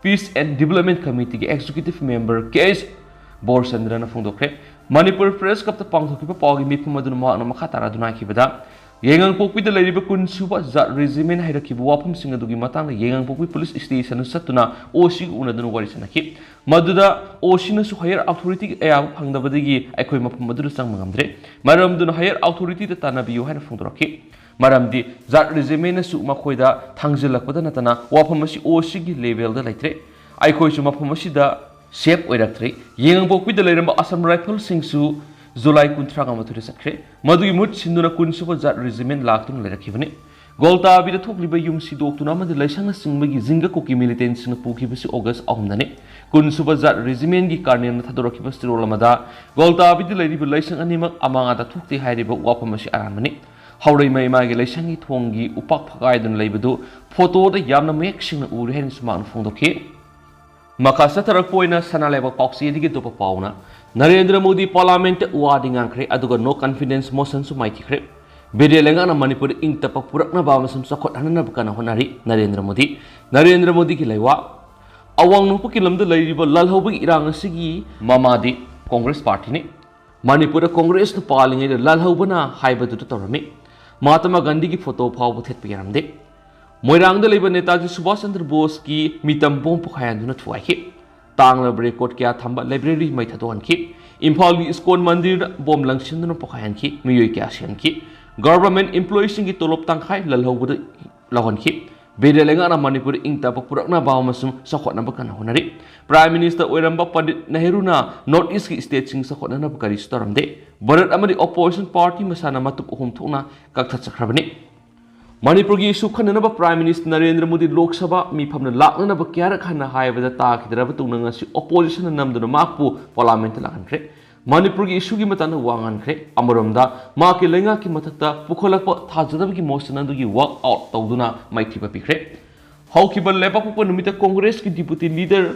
Peace and Development Committeeꯒꯤ Executive Member K S ꯕꯣꯔꯆꯟꯗ꯭ꯔꯅ ꯐꯣꯡꯗꯣꯛꯈ꯭ꯔꯦ꯫ Manipur Press Clubꯇ ꯄꯥꯡꯊꯣꯛꯈꯤꯕ ꯄꯥꯎꯒꯤ ꯃꯤꯐꯝ ꯑꯗꯨꯅ ꯃꯍꯥꯛꯅ ꯃꯈꯥ ꯇꯥꯅ ꯑꯗꯨꯅ ꯍꯥꯏꯈꯤꯕꯗ, ꯌꯥꯏꯉꯪꯄꯣꯛꯄꯤꯗ ꯂꯩꯔꯤꯕ ꯀꯨꯟꯁꯨꯕ ꯖꯥꯠ ꯔꯦꯖꯤꯃꯦꯟ ꯍꯥꯏꯔꯛꯈꯤꯕ ꯋꯥꯐꯝꯁꯤꯡ ꯑꯗꯨꯒꯤ ꯃꯇꯥꯡꯗ ꯌꯥꯏꯉꯪꯄꯣꯛꯄꯤ ꯄꯨꯂꯤꯁ ꯁ꯭ꯇꯦꯁꯟꯗ ꯆꯠꯇꯨꯅ ꯑꯣ ꯁꯤꯒ ꯎꯅꯗꯨꯅ ꯋꯥꯔꯤ ꯁꯥꯟꯅꯈꯤ꯫ ꯃꯗꯨꯗ ꯑꯣ ꯁꯤꯅꯁꯨ higher authorityꯒꯤ ꯑꯌꯥꯕ ꯐꯪꯗꯕꯗꯒꯤ ꯑꯩꯈꯣꯏ ꯃꯐꯝ ꯑꯗꯨꯗ ꯆꯪꯕ ꯉꯝꯗ꯭ꯔꯦ꯫ ꯃꯔꯝ ꯑꯗꯨꯅ higher authorityꯗ ꯇꯥꯟꯅꯕꯤꯌꯨ ꯍꯥꯏꯅ ꯐꯣꯡꯗꯣꯔꯛꯈꯤ꯫ ꯃꯔꯝꯗꯤ ꯖꯥꯠ ꯔꯦꯖꯤꯃꯦꯟꯅꯁꯨ ꯃꯈꯣꯏꯗ ꯊꯥꯡꯖꯤꯜꯂꯛꯄꯗ ꯅꯠꯇꯅ ꯋꯥꯐꯝ ꯑꯁꯤ ꯑꯣ ꯁꯤꯒꯤ levelꯗ ꯂꯩꯇ꯭ꯔꯦ꯫ ꯑꯩꯈꯣꯏꯁꯨ ꯃꯐꯝ ꯑꯁꯤꯗ safe ꯑꯣꯏꯔꯛꯇ꯭ꯔꯦ꯫ ꯌꯥꯏꯉꯪꯄꯣꯛꯄꯤꯗ ꯂꯩꯔꯝꯕ Assam Riflesꯁꯤꯡꯁꯨ ꯖꯨꯂꯥꯏ ꯀꯨꯟꯊ꯭ꯔꯥꯒ ꯃꯥꯊꯣꯏꯗ ꯆꯠꯈ꯭ꯔꯦ꯫ ꯃꯗꯨꯒꯤ ꯃꯍꯨꯠ ꯁꯤꯟꯗꯨꯅ ꯀꯨꯟꯁꯨꯕ ꯖꯥꯠ ꯔꯦꯖꯤꯃꯦꯟ ꯂꯥꯛꯇꯨꯅ ꯂꯩꯔꯛꯈꯤꯕꯅꯤ꯫ ꯒꯣꯜꯇꯥꯕꯤꯗ ꯊꯣꯛꯂꯤꯕ ꯌꯨꯝ ꯁꯤꯗꯣꯛꯇꯨꯅ ꯑꯃꯗꯤ ꯂꯥꯏꯁꯪꯅꯆꯤꯡꯕꯒꯤ ꯖꯤꯡꯒ ꯀꯨꯀꯤ militantꯁꯤꯡꯅ ꯄꯨꯈꯤꯕꯁꯤ ꯑꯣꯒꯁ ꯑꯍꯨꯝꯗꯅꯤ꯫ ꯀꯨꯟꯁꯨꯕ ꯖꯥꯠ ꯔꯦꯖꯤꯃꯦꯟꯒꯤ colonelꯅ ꯊꯥꯗꯣꯔꯛꯈꯤꯕ ꯆꯤꯔꯣꯜ ꯑꯃꯗ, ꯒꯣꯜꯇꯥꯕꯤꯗ ꯂꯩꯔꯤꯕ ꯂꯥꯏꯁꯪ ꯑꯅꯤꯃꯛ ꯑꯃꯥꯡꯗ ꯊꯣꯛꯇꯦ ꯍꯥꯏꯔꯤꯕ ꯋꯥꯐꯝ ꯑꯁꯤ ꯑꯔꯥꯟꯕꯅꯤ꯫ ꯍꯧꯔꯩꯃ ꯏꯃꯥꯒꯤ ꯂꯥꯏꯁꯪꯒꯤ ꯊꯣꯡꯒꯤ ꯎꯄꯥꯛ ꯐꯒꯥꯏꯗꯨꯅ ꯂꯩꯕꯗꯨ ꯐꯣꯇꯣꯗ ꯌꯥꯝꯅ ꯃꯌꯦꯛ ꯁꯦꯡꯅ ꯎꯔꯦ ꯍꯥꯏꯅꯁꯨ ꯃꯍꯥꯛꯅ ꯐꯣꯡꯗꯣꯛꯈꯤ꯫ ꯃꯈꯥ ꯆꯠꯊꯔꯛꯄ ꯑꯣꯏꯅ ꯁꯅꯥ ꯂꯩꯕꯥꯛ ꯄꯥꯎꯆꯦꯗꯒꯤ ꯑꯇꯣꯞꯄ ꯄꯥꯎꯅ, ꯅꯔꯦꯟꯗ꯭ꯔ ꯃꯣꯗꯤ ꯄꯥꯔꯂꯤꯌꯥꯃꯦꯟꯠꯇ ꯋꯥꯗꯤ ꯉꯥꯡꯈ꯭ꯔꯦ, ꯑꯗꯨꯒ no confidence motionꯁꯨ ꯃꯥꯏꯊꯤꯈ꯭ꯔꯦ꯫ ꯕꯤ ꯖꯦ ꯄꯤ ꯂꯩꯉꯥꯛꯅ ꯃꯅꯤꯄꯨꯔꯗ ꯏꯪ ꯇꯞꯄ ꯄꯨꯔꯛꯅꯕ ꯑꯃꯁꯨꯡ ꯆꯥꯎꯈꯠꯍꯟꯅꯕ ꯀꯟꯅ ꯍꯣꯠꯅꯔꯤ꯫ ꯅꯔꯦꯟꯗ꯭ꯔ ꯃꯣꯗꯤ, ꯅꯔꯦꯟꯗ꯭ꯔ ꯃꯣꯗꯤꯒꯤ ꯂꯩꯋꯥ꯫ ꯑꯋꯥꯡ ꯅꯣꯡꯄꯣꯛꯀꯤ ꯂꯝꯗ ꯂꯩꯔꯤꯕ ꯂꯥꯜꯍꯧꯕꯒꯤ ꯏꯔꯥꯡ ꯑꯁꯤꯒꯤ ꯃꯃꯥꯗꯤ ꯀꯣꯡꯒ꯭ꯔꯦꯁ ꯄꯥꯔꯇꯤꯅꯤ꯫ ꯃꯅꯤꯄꯨꯔꯗ ꯀꯣꯡꯒ꯭ꯔꯦꯁꯅ ꯄꯥꯜꯂꯤꯉꯩꯗ ꯂꯥꯜꯍꯧꯕꯅ ꯍꯥꯏꯕꯗꯨꯗ ꯇꯧꯔꯝꯃꯤ꯫ ꯃꯍꯥꯇꯃꯥ ꯒꯥꯟꯙꯤꯒꯤ ꯐꯣꯇꯣ ꯐꯥꯎꯕ ꯊꯦꯠꯄ ꯌꯥꯔꯝꯗꯦ꯫ ꯃꯣꯏꯔꯥꯡꯗ ꯂꯩꯕ ꯅꯦꯇꯥꯖꯤ ꯁꯨꯚꯥꯁ ꯆꯟꯗ꯭ꯔ ꯕꯣꯁꯀꯤ ꯃꯤꯇꯝ ꯕꯣꯝ ꯄꯣꯈꯥꯏꯍꯟꯗꯨꯅ ꯊꯨꯒꯥꯏꯈꯤ꯫ ꯇꯥꯡꯂꯕ record ꯀꯌꯥ ꯊꯝꯕ library ꯃꯩ ꯊꯥꯗꯣꯛꯍꯟꯈꯤ꯫ ꯏꯝꯐꯥꯜꯒꯤ ꯏꯁꯀꯣꯟ ꯃꯟꯗꯤꯔꯗ ꯕꯣꯝ ꯂꯪꯁꯤꯟꯗꯨꯅ ꯄꯣꯈꯥꯏꯍꯟꯈꯤ꯫ ꯃꯤꯑꯣꯏ ꯀꯌꯥ ꯁꯤꯍꯟꯈꯤ꯫ Government employeeꯁꯤꯡꯒꯤ ꯇꯣꯂꯣꯞ ꯇꯪꯈꯥꯏ ꯂꯥꯜꯍꯧꯕꯗ ꯂꯧꯍꯟꯈꯤ꯫ ꯕꯤ ꯖꯦ ꯄꯤ ꯂꯩꯉꯥꯛꯅ ꯃꯅꯤꯄꯨꯔꯗ ꯏꯪ ꯇꯞꯄ ꯄꯨꯔꯛꯅꯕ ꯑꯃꯁꯨꯡ ꯆꯥꯎꯈꯠꯅꯕ ꯀꯟꯅ ꯍꯣꯠꯅꯔꯤ꯫ Prime Minister ꯑꯣꯏꯔꯝꯕ ꯄꯟꯗꯤꯠ ꯅꯦꯍꯔꯨꯅ North Eastꯀꯤ stateꯁꯤꯡ ꯆꯥꯎꯈꯠꯅꯅꯕ ꯀꯔꯤꯁꯨ ꯇꯧꯔꯝꯗꯦ꯫ ꯚꯥꯔꯠ ꯑꯃꯗꯤ opposition party ꯃꯁꯥꯅ ꯃꯇꯨꯞ ꯑꯍꯨꯝ ꯊꯣꯛꯅ ꯀꯛꯊꯠꯆꯈ꯭ꯔꯕꯅꯤ꯫ ꯃꯅꯤꯄꯨꯔꯒꯤ issue ꯈꯟꯅꯅꯕ Prime Minister ꯅꯔꯦꯟꯗ꯭ꯔ ꯃꯣꯗꯤ ꯂꯣꯛ ꯁꯚꯥ ꯃꯤꯐꯝꯗ ꯂꯥꯛꯅꯅꯕ ꯀꯌꯥꯔꯛ ꯍꯟꯅ ꯍꯥꯏꯕꯗ ꯇꯥꯈꯤꯗ꯭ꯔꯕ ꯇꯨꯡꯗ ꯉꯁꯤ oppositionꯅ ꯅꯝꯗꯨꯅ ꯃꯍꯥꯛꯄꯨ parliamentꯇ ꯂꯥꯛꯍꯟꯈ꯭ꯔꯦ꯫ ꯃꯅꯤꯄꯨꯔꯒꯤ ꯏꯁꯨꯒꯤ ꯃꯇꯥꯡꯗ ꯋꯥ ꯉꯥꯡꯈ꯭ꯔꯦ꯫ ꯑꯃꯔꯣꯝꯗ ꯃꯍꯥꯛꯀꯤ ꯂꯩꯉꯥꯛꯀꯤ ꯃꯊꯛꯇ ꯄꯨꯈꯠꯂꯛꯄ ꯊꯥꯖꯗꯕꯒꯤ ꯃꯣꯁꯟ ꯑꯗꯨꯒꯤ ꯋꯥꯛ ꯑꯥꯎꯠ ꯇꯧꯗꯨꯅ ꯃꯥꯏꯊꯤꯕ ꯄꯤꯈ꯭ꯔꯦ꯫ ꯍꯧꯈꯤꯕ ꯂꯩꯕꯥꯛꯄꯣꯛꯄ ꯅꯨꯃꯤꯠꯇ ꯀꯣꯡꯒ꯭ꯔꯦꯁꯀꯤ ꯗꯤꯄꯨꯇꯤ ꯂꯤꯗꯔ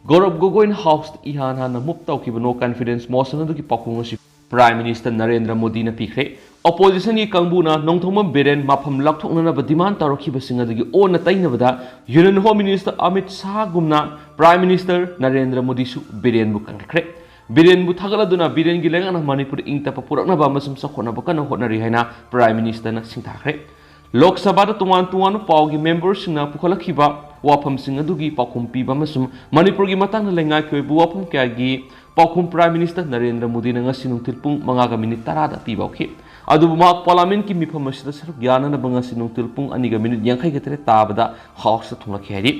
ꯒꯧꯔꯕ ꯒꯣꯒꯣꯏꯅ ꯍꯥꯎꯁꯇ ꯏꯍꯥꯟ ꯍꯥꯟꯅ ꯃꯨꯚ ꯇꯧꯈꯤꯕ ꯅꯣ ꯀꯟꯐꯤꯗꯦꯟꯁ ꯃꯣꯁꯟ ꯑꯗꯨꯒꯤ ꯄꯥꯎꯈꯨꯝ ꯑꯁꯤ ꯄ꯭ꯔꯥꯏꯝ ꯃꯤꯅꯤꯁꯇꯔ ꯅꯔꯦꯟꯗ꯭ꯔ ꯃꯣꯗꯤꯅ ꯄꯤꯈ꯭ꯔꯦ꯫ ꯑꯣꯄꯣꯖꯤꯁꯟꯒꯤ ꯀꯥꯡꯕꯨꯅ ꯅꯣꯡꯊꯣꯝꯕꯝ ꯕꯤꯔꯦꯟ ꯃꯐꯝ ꯂꯧꯊꯣꯛꯅꯅꯕ ꯗꯤꯃꯥꯟ ꯇꯧꯔꯛꯈꯤꯕꯁꯤꯡ ꯑꯗꯨꯒꯤ ꯑꯣꯟꯅ ꯇꯩꯅꯕꯗ ꯌꯨꯅꯤꯌꯟ ꯍꯣꯝ ꯃꯤꯅꯤꯁꯇꯔ ꯑꯃꯤꯠ ꯁꯥꯍꯒꯨꯝꯅ ꯄ꯭ꯔꯥꯏꯝ ꯃꯤꯅꯤꯁꯇꯔ ꯅꯔꯦꯟꯗ꯭ꯔ ꯃꯣꯗꯤꯁꯨ ꯕꯤꯔꯦꯟꯕꯨ ꯀꯟꯈꯠꯈ꯭ꯔꯦ꯫ ꯕꯤꯔꯦꯟꯕꯨ ꯊꯥꯒꯠꯂꯗꯨꯅ ꯕꯤꯔꯦꯟꯒꯤ ꯂꯩꯉꯥꯛꯅ ꯃꯅꯤꯄꯨꯔꯗ ꯏꯪ ꯇꯞꯄ ꯄꯨꯔꯛꯅꯕ ꯑꯃꯁꯨꯡ ꯆꯥꯎꯈꯠꯅꯕ ꯀꯟꯅ ꯍꯣꯠꯅꯔꯤ ꯍꯥꯏꯅ ꯄ꯭ꯔꯥꯏꯝ ꯃꯤꯅꯤꯁꯇꯔꯅ ꯁꯤꯡꯊꯥꯈ꯭ꯔꯦ꯫ ꯂꯣꯛ ꯁꯚꯥꯗ ꯇꯣꯉꯥꯟ ꯇꯣꯉꯥꯟꯕ ꯄꯥꯎꯒꯤ ꯃꯦꯝꯕꯔꯁꯤꯡꯅ ꯄꯨꯈꯠꯂꯛꯈꯤꯕ ꯋꯥꯐꯝꯁꯤꯡ ꯑꯗꯨꯒꯤ ꯄꯥꯎꯈꯨꯝ ꯄꯤꯕ ꯑꯃꯁꯨꯡ ꯃꯅꯤꯄꯨꯔꯒꯤ ꯃꯇꯥꯡꯗ ꯂꯩꯉꯥꯛꯀꯤ ꯑꯣꯏꯕ ꯋꯥꯐꯝ ꯀꯌꯥꯒꯤ ꯄꯥꯎꯈꯨꯝ ꯄ꯭ꯔꯥꯏꯝ ꯃꯤꯅꯤꯁꯇꯔ ꯅꯔꯦꯟꯗ꯭ꯔ ꯃꯣꯗꯤꯅ ꯉꯁꯤ ꯅꯨꯡꯊꯤꯜ ꯄꯨꯡ ꯃꯉꯥꯒ ꯃꯤꯅꯤꯠ ꯇꯔꯥꯗ ꯄꯤꯕ ꯍꯧꯈꯤ꯫ ꯑꯗꯨꯕꯨ ꯃꯍꯥꯛ ꯄꯥꯔꯂꯤꯌꯥꯃꯦꯟꯠꯀꯤ ꯃꯤꯐꯝ ꯑꯁꯤꯗ ꯁꯔꯨꯛ ꯌꯥꯅꯅꯕ ꯉꯁꯤ ꯅꯨꯡꯊꯤꯜ ꯄꯨꯡ ꯑꯅꯤꯒ ꯃꯤꯅꯤꯠ ꯌꯥꯡꯈꯩꯒ ꯇꯔꯦꯠ ꯇꯥꯕꯗ ꯍꯥꯎꯁꯇ ꯊꯨꯡꯂꯛꯈꯤ ꯍꯥꯏꯔꯤ꯫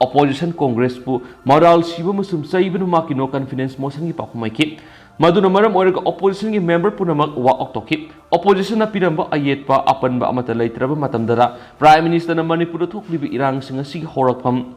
ꯑꯣꯄꯣꯖꯤꯁꯟ ꯀꯣꯡꯒ꯭ꯔꯦꯁꯄꯨ ꯃꯔꯥꯜ ꯁꯤꯕ ꯑꯃꯁꯨꯡ ꯆꯩꯕꯅ ꯃꯍꯥꯛꯀꯤ ꯅꯣ ꯀꯟꯐꯤꯗꯦꯟꯁ ꯃꯣꯁꯟꯒꯤ ꯄꯥꯎꯈꯨꯝ ꯑꯣꯏꯈꯤ꯫ ꯃꯗꯨꯅ ꯃꯔꯝ ꯑꯣꯏꯔꯒ ꯑꯣꯄꯣꯖꯤꯁꯟꯒꯤ ꯃꯦꯝꯕꯔ ꯄꯨꯝꯅꯃꯛ ꯋꯥꯛ ꯑꯥꯎꯠ ꯇꯧꯈꯤ꯫ ꯑꯣꯄꯣꯖꯤꯁꯟꯅ ꯄꯤꯔꯝꯕ ꯑꯌꯦꯠꯄ ꯑꯄꯟꯕ ꯑꯃꯠꯇ ꯂꯩꯇ꯭ꯔꯕ ꯃꯇꯝꯗꯗ ꯄ꯭ꯔꯥꯏꯝ ꯃꯤꯅꯤꯁꯇꯔꯅ ꯃꯅꯤꯄꯨꯔꯗ ꯊꯣꯛꯂꯤꯕ ꯏꯔꯥꯡꯁꯤꯡ ꯑꯁꯤꯒꯤ ꯍꯧꯔꯛꯐꯝ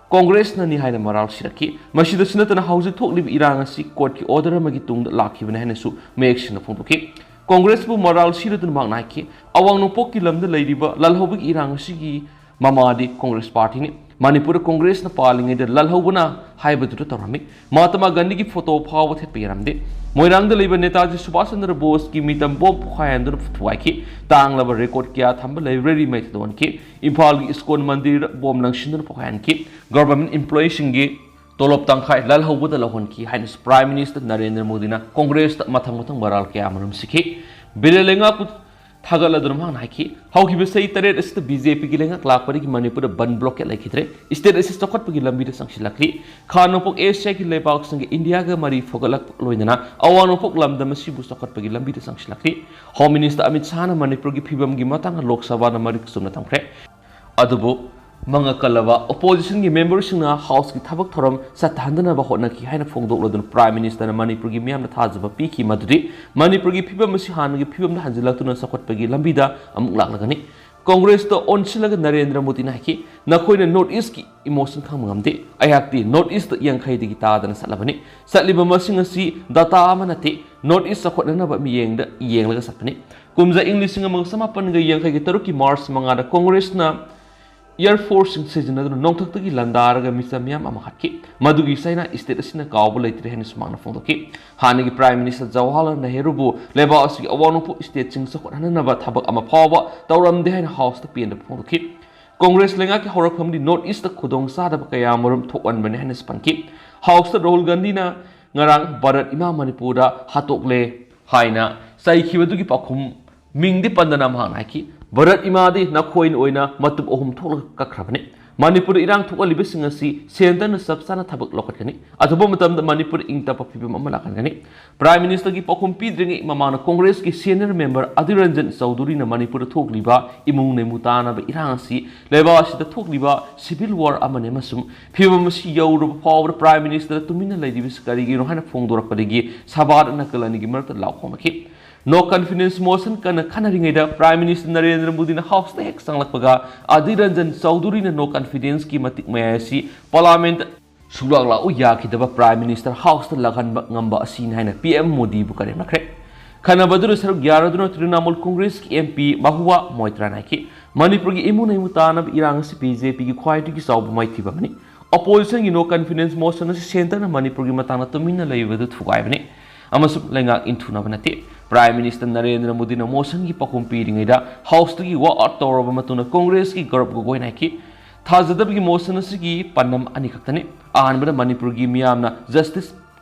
ꯀꯣꯡꯒ꯭ꯔꯦꯁꯅꯅꯤ ꯍꯥꯏꯅ ꯃꯔꯥꯜ ꯁꯤꯔꯛꯈꯤ꯫ ꯃꯁꯤꯗꯁꯨ ꯅꯠꯇꯅ ꯍꯧꯖꯤꯛ ꯊꯣꯛꯂꯤꯕ ꯏꯔꯥꯡ ꯑꯁꯤ ꯀꯣꯔꯠꯀꯤ ꯑꯣꯔꯗꯔ ꯑꯃꯒꯤ ꯇꯨꯡꯗ ꯂꯥꯛꯈꯤꯕꯅꯤ ꯍꯥꯏꯅꯁꯨ ꯃꯌꯦꯛ ꯁꯦꯡꯅ ꯐꯣꯡꯗꯣꯛꯈꯤ꯫ ꯀꯣꯡꯒ꯭ꯔꯦꯁꯄꯨ ꯃꯔꯥꯜ ꯁꯤꯔꯗꯨꯅ ꯃꯍꯥꯛꯅ ꯍꯥꯏꯈꯤ, "ꯑꯋꯥꯡ ꯅꯣꯡꯄꯣꯛꯀꯤ ꯂꯝꯗ ꯂꯩꯔꯤꯕ ꯂꯥꯜꯍꯧꯕꯒꯤ ꯏꯔꯥꯡ ꯑꯁꯤꯒꯤ ꯃꯃꯥꯗꯤ ꯀꯣꯡꯒ꯭ꯔꯦꯁ ꯄꯥꯔꯇꯤꯅꯤ꯫ ꯃꯅꯤꯄꯨꯔꯗ ꯀꯣꯡꯒ꯭ꯔꯦꯁꯅ ꯄꯥꯜꯂꯤꯉꯩꯗ ꯂꯥꯜꯍꯧꯕꯅ ꯍꯥꯏꯕꯗꯨꯗ ꯇꯧꯔꯝꯃꯤ꯫ ꯃꯍꯥꯇꯃꯥ ꯒꯥꯟꯙꯤꯒꯤ ꯐꯣꯇꯣ ꯐꯥꯎꯕ ꯊꯦꯠꯄ ꯌꯥꯔꯝꯗꯦ꯫ ꯃꯣꯏꯔꯥꯡꯗ ꯂꯩꯕ ꯅꯦꯇꯥꯖꯤ ꯁꯨꯚꯥꯁ ꯆꯟꯗ꯭ꯔ ꯕꯣꯁꯀꯤ ꯃꯤꯇꯝ ꯕꯣꯝ ꯄꯣꯈꯥꯏꯍꯟꯗꯨꯅ ꯊꯨꯒꯥꯏꯈꯤ꯫ ꯇꯥꯡꯂꯕ ꯔꯦꯀꯣꯔꯗ ꯀꯌꯥ ꯊꯝꯕ ꯂꯥꯏꯕ꯭ꯔꯦꯔꯤ ꯃꯩ ꯊꯥꯗꯣꯛꯍꯟꯈꯤ꯫ ꯏꯝꯐꯥꯜꯒꯤ ꯏꯁꯀꯣꯟ ꯃꯟꯗꯤꯔꯗ ꯕꯣꯝ ꯂꯪꯁꯤꯟꯗꯨꯅ ꯄꯣꯈꯥꯏꯍꯟꯈꯤ꯫ ꯒꯚꯔꯟꯃꯦꯟꯠ ꯏꯝꯄ꯭ꯂꯣꯌꯤꯁꯤꯡꯒꯤ ꯇꯣꯂꯣꯞ ꯇꯪꯈꯥꯏ ꯂꯥꯜꯍꯧꯕꯗ ꯂꯧꯍꯟꯈꯤ" ꯍꯥꯏꯅꯁꯨ ꯄ꯭ꯔꯥꯏꯝ ꯃꯤꯅꯤꯁꯇꯔ ꯅꯔꯦꯟꯗ꯭ꯔ ꯃꯣꯗꯤꯅ ꯀꯣꯡꯒ꯭ꯔꯦꯁꯇ ꯃꯊꯪ ꯃꯊꯪ ꯃꯔꯥꯜ ꯀꯌꯥ ꯑꯃꯔꯣꯝ ꯁꯤꯈꯤ꯫ ꯕꯤꯔꯦꯟ ꯂꯩꯉꯥꯛꯄꯨ ꯊꯥꯒꯠꯂꯗꯨꯅ ꯃꯍꯥꯛꯅ ꯍꯥꯏꯈꯤ, "ꯍꯧꯈꯤꯕ ꯆꯍꯤ ꯇꯔꯦꯠ ꯑꯁꯤꯗ ꯕꯤ ꯖꯦ ꯄꯤꯒꯤ ꯂꯩꯉꯥꯛ ꯂꯥꯛꯄꯗꯒꯤ ꯃꯅꯤꯄꯨꯔꯗ ꯕꯟ ꯕ꯭ꯂꯣꯀꯦꯠ ꯂꯩꯈꯤꯗ꯭ꯔꯦ꯫ ꯁ꯭ꯇꯦꯠ ꯑꯁꯤ ꯆꯥꯎꯈꯠꯄꯒꯤ ꯂꯝꯕꯤꯗ ꯆꯪꯁꯤꯜꯂꯛꯂꯤ꯫ ꯈꯥ ꯅꯣꯡꯄꯣꯛ ꯑꯦꯁꯤꯌꯥꯒꯤ ꯂꯩꯕꯥꯛꯁꯤꯡꯒ ꯏꯟꯗꯤꯌꯥꯒ ꯃꯔꯤ ꯐꯒꯠꯂꯛꯄ ꯂꯣꯏꯅꯅ ꯑꯋꯥꯡ ꯅꯣꯡꯄꯣꯛ ꯂꯝꯗꯝ ꯑꯁꯤꯕꯨ ꯆꯥꯎꯈꯠꯄꯒꯤ ꯂꯝꯕꯤꯗ ꯆꯪꯁꯤꯜꯂꯛꯂꯤ"꯫ ꯍꯣꯝ ꯃꯤꯅꯤꯁꯇꯔ ꯑꯃꯤꯠ ꯁꯥꯍꯅ ꯃꯅꯤꯄꯨꯔꯒꯤ ꯐꯤꯕꯝꯒꯤ ꯃꯇꯥꯡꯗ ꯂꯣꯛ ꯁꯚꯥꯗ ꯃꯔꯤꯛ ꯆꯨꯝꯅ ꯊꯝꯈ꯭ꯔꯦ꯫ ꯑꯗꯨꯕꯨ ꯃꯉꯛ ꯀꯜꯂꯕ ꯑꯣꯄꯣꯖꯤꯁꯟꯒꯤ ꯃꯦꯝꯕꯔꯁꯤꯡꯅ ꯍꯥꯎꯁꯀꯤ ꯊꯕꯛ ꯊꯧꯔꯝ ꯆꯠꯊꯍꯟꯗꯅꯕ ꯍꯣꯠꯅꯈꯤ ꯍꯥꯏꯅ ꯐꯣꯡꯗꯣꯛꯂꯗꯨꯅ ꯄ꯭ꯔꯥꯏꯝ ꯃꯤꯅꯤꯁꯇꯔꯅ ꯃꯅꯤꯄꯨꯔꯒꯤ ꯃꯤꯌꯥꯝꯗ ꯊꯥꯖꯕ ꯄꯤꯈꯤ ꯃꯗꯨꯗꯤ ꯃꯅꯤꯄꯨꯔꯒꯤ ꯐꯤꯕꯝ ꯑꯁꯤ ꯍꯥꯟꯅꯒꯤ ꯐꯤꯕꯝꯗ ꯍꯟꯖꯤꯜꯂꯛꯇꯨꯅ ꯆꯥꯎꯈꯠꯄꯒꯤ ꯂꯝꯕꯤꯗ ꯑꯃꯨꯛ ꯂꯥꯛꯂꯒꯅꯤ꯫ ꯀꯣꯡꯒ꯭ꯔꯦꯁꯇ ꯑꯣꯟꯁꯤꯜꯂꯒ ꯅꯔꯦꯟꯗ꯭ꯔ ꯃꯣꯗꯤꯅ ꯍꯥꯏꯈꯤ, "ꯅꯈꯣꯏꯅ North Eastꯀꯤ emotion ꯈꯪꯕ ꯉꯝꯗꯦ꯫ ꯑꯩꯍꯥꯛꯇꯤ North Eastꯇ ꯌꯥꯡꯈꯩꯗꯒꯤ ꯇꯥꯗꯅ ꯆꯠꯂꯕꯅꯤ꯫ ꯆꯠꯂꯤꯕ ꯃꯁꯤꯡ ꯑꯁꯤ data ꯑꯃ ꯅꯠꯇꯦ꯫ North East ꯆꯥꯎꯈꯠꯅꯅꯕ ꯃꯤꯠꯌꯦꯡꯗ ꯌꯦꯡꯂꯒ ꯆꯠꯄꯅꯤ꯫" ꯀꯨꯝꯖꯥ ꯏꯪ ꯂꯤꯁꯤꯡ ꯑꯃꯒ ꯆꯃꯥꯄꯟꯒ ꯌꯥꯡꯈꯩꯒ ꯇꯔꯨꯛꯀꯤ March ꯃꯉꯥꯗ ꯀꯣꯡꯒ꯭ꯔꯦꯁꯅ Air Forceꯁꯤꯡ ꯁꯤꯖꯤꯟꯅꯗꯨꯅ ꯅꯣꯡꯊꯛꯇꯒꯤ ꯂꯥꯟꯗꯥꯔꯒ ꯃꯤꯆꯝ ꯃꯤꯌꯥꯝ ꯑꯃ ꯍꯥꯠꯈꯤ꯫ ꯃꯗꯨꯒꯤ ꯆꯩꯅꯥ state ꯑꯁꯤꯅ ꯀꯥꯎꯕ ꯂꯩꯇ꯭ꯔꯦ ꯍꯥꯏꯅ ꯁꯨꯃꯥꯡꯅ ꯐꯣꯡꯗꯣꯛꯈꯤ꯫ ꯍꯥꯟꯅꯒꯤ Prime Minister ꯖꯋꯥꯍꯔꯂꯥꯜ ꯅꯦꯍꯔꯨꯕꯨ ꯂꯩꯕꯥꯛ ꯑꯁꯤꯒꯤ ꯑꯋꯥꯡ ꯅꯣꯡꯄꯣꯛ stateꯁꯤꯡ ꯆꯥꯎꯈꯠꯍꯟꯅꯅꯕ ꯊꯕꯛ ꯑꯃ ꯐꯥꯎꯕ ꯇꯧꯔꯝꯗꯦ ꯍꯥꯏꯅ Houseꯇ ꯄꯦꯟꯗꯕ ꯐꯣꯡꯗꯣꯛꯈꯤ꯫ ꯀꯣꯡꯒ꯭ꯔꯦꯁ ꯂꯩꯉꯥꯛꯀꯤ ꯍꯧꯔꯛꯐꯝꯗꯤ North Eastꯇ ꯈꯨꯗꯣꯡ ꯆꯥꯗꯕ ꯀꯌꯥ ꯑꯃꯔꯣꯝ ꯊꯣꯛꯍꯟꯕꯅꯤ ꯍꯥꯏꯅꯁꯨ ꯄꯟꯈꯤ꯫ Houseꯇ ꯔꯥꯍꯨꯜ ꯒꯥꯟꯙꯤꯅ ꯉꯔꯥꯡ "ꯚꯥꯔꯠ ꯏꯃꯥ ꯃꯅꯤꯄꯨꯔꯗ ꯍꯥꯠꯇꯣꯛꯂꯦ" ꯍꯥꯏꯅ ꯆꯩꯈꯤꯕꯗꯨꯒꯤ ꯄꯥꯎꯈꯨꯝ ꯃꯤꯡꯗꯤ ꯄꯟꯗꯅ ꯃꯍꯥꯛꯅ ꯍꯥꯏꯈꯤ, "ꯚꯥꯔꯠ ꯏꯃꯥꯗꯤ ꯅꯈꯣꯏꯅ ꯑꯣꯏꯅ ꯃꯇꯨꯞ ꯑꯍꯨꯝ ꯊꯣꯛꯂꯒ ꯀꯛꯈ꯭ꯔꯕꯅꯤ꯫ ꯃꯅꯤꯄꯨꯔꯗ ꯏꯔꯥꯡ ꯊꯣꯛꯍꯜꯂꯤꯕꯁꯤꯡ ꯑꯁꯤ centreꯅ ꯆꯞ ꯆꯥꯅ ꯊꯕꯛ ꯂꯧꯈꯠꯀꯅꯤ꯫ ꯑꯊꯨꯕ ꯃꯇꯝꯗ ꯃꯅꯤꯄꯨꯔ ꯏꯪ ꯇꯞꯄ ꯐꯤꯕꯝ ꯑꯃ ꯂꯥꯛꯍꯟꯒꯅꯤ꯫" Prime Ministerꯒꯤ ꯄꯥꯎꯈꯨꯝ ꯄꯤꯗ꯭ꯔꯤꯉꯩ ꯃꯃꯥꯡꯗ ꯀꯣꯡꯒ꯭ꯔꯦꯁꯀꯤ senior member ꯑꯙꯤꯔ ꯔꯟꯖꯟ ꯆꯧꯙꯨꯔꯤꯅ ꯃꯅꯤꯄꯨꯔꯗ ꯊꯣꯛꯂꯤꯕ ꯏꯃꯨꯡ ꯅꯩꯃꯨ ꯇꯥꯅꯕ ꯏꯔꯥꯡ ꯑꯁꯤ ꯂꯩꯕꯥꯛ ꯑꯁꯤꯗ ꯊꯣꯛꯂꯤꯕ civil war ꯑꯃꯅꯤ ꯑꯃꯁꯨꯡ ꯐꯤꯕꯝ ꯑꯁꯤ ꯌꯧꯔꯕ ꯐꯥꯎꯕꯗ Prime Minister ꯇꯨꯃꯤꯟꯅ ꯂꯩꯔꯤꯕꯁꯤ ꯀꯔꯤꯒꯤꯅꯣ ꯍꯥꯏꯅ ꯐꯣꯡꯗꯣꯔꯛꯄꯗꯒꯤ ꯁꯚꯥꯗ ꯅꯥꯀꯜ ꯑꯅꯤꯒꯤ ꯃꯔꯛꯇ ꯂꯥꯎ ꯈꯣꯡꯂꯛꯈꯤ꯫ No confidence motion ꯀꯟꯅ ꯈꯟꯅꯔꯤꯉꯩꯗ Prime Minister ꯅꯔꯦꯟꯗ꯭ꯔ ꯃꯣꯗꯤꯅ Houseꯇ ꯍꯦꯛ ꯆꯪꯂꯛꯄꯒ ꯑꯙꯤꯔ ꯔꯟꯖꯟ ꯆꯧꯙꯨꯔꯤꯅ no confidenceꯀꯤ ꯃꯇꯤꯛ ꯃꯌꯥꯏ ꯑꯁꯤ Parliament ꯁꯨꯛꯂꯥꯛ ꯂꯥꯛꯎ ꯌꯥꯈꯤꯗꯕ Prime Minister Houseꯇ ꯂꯥꯛꯍꯟꯕ ꯉꯝꯕ ꯑꯁꯤꯅꯤ ꯍꯥꯏꯅ PM ꯃꯣꯗꯤꯕꯨ ꯀꯔꯦꯝꯅꯈ꯭ꯔꯦ꯫ ꯈꯟꯅꯕꯗꯨꯗ ꯁꯔꯨꯛ ꯌꯥꯔꯗꯨꯅ ꯇ꯭ꯔꯤꯅꯥꯃꯨꯜ ꯀꯣꯡꯒ꯭ꯔꯦꯁꯀꯤ MP ꯃꯍꯨꯋꯥ ꯃꯣꯏꯇ꯭ꯔꯥꯅ ꯍꯥꯏꯈꯤ, "ꯃꯅꯤꯄꯨꯔꯒꯤ ꯏꯃꯨꯡ ꯅꯩꯃꯨ ꯇꯥꯅꯕ ꯏꯔꯥꯡ ꯑꯁꯤ BJPꯒꯤ ꯈ꯭ꯋꯥꯏꯗꯒꯤ ꯆꯥꯎꯕ ꯃꯥꯏꯊꯤꯕ ꯑꯃꯅꯤ꯫ Oppositionꯒꯤ no confidence motion ꯑꯁꯤ centreꯅ ꯃꯅꯤꯄꯨꯔꯒꯤ ꯃꯇꯥꯡꯗ ꯇꯨꯃꯤꯟꯅ ꯂꯩꯕꯗꯨ ꯊꯨꯒꯥꯏꯕꯅꯤ ꯑꯃꯁꯨꯡ ꯂꯩꯉꯥꯛ ꯏꯟꯊꯨꯅꯕ ꯅꯠꯇꯦ꯫" Prime Minister ꯅꯔꯦꯟꯗ꯭ꯔ ꯃꯣꯗꯤꯅ motionꯒꯤ ꯄꯥꯎꯈꯨꯝ ꯄꯤꯔꯤꯉꯩꯗ Houseꯇꯒꯤ walk out ꯇꯧꯔꯕ ꯃꯇꯨꯡꯗ ꯀꯣꯡꯒ꯭ꯔꯦꯁꯀꯤ ꯒꯧꯔꯕ ꯒꯣꯒꯣꯏꯅ ꯍꯥꯏꯈꯤ, "ꯊꯥꯖꯗꯕꯒꯤ motion ꯑꯁꯤꯒꯤ ꯄꯥꯟꯗꯝ ꯑꯅꯤ ꯈꯛꯇꯅꯤ꯫ ꯑꯍꯥꯟꯕꯗ ꯃꯅꯤꯄꯨꯔꯒꯤ ꯃꯤꯌꯥꯝꯅ justice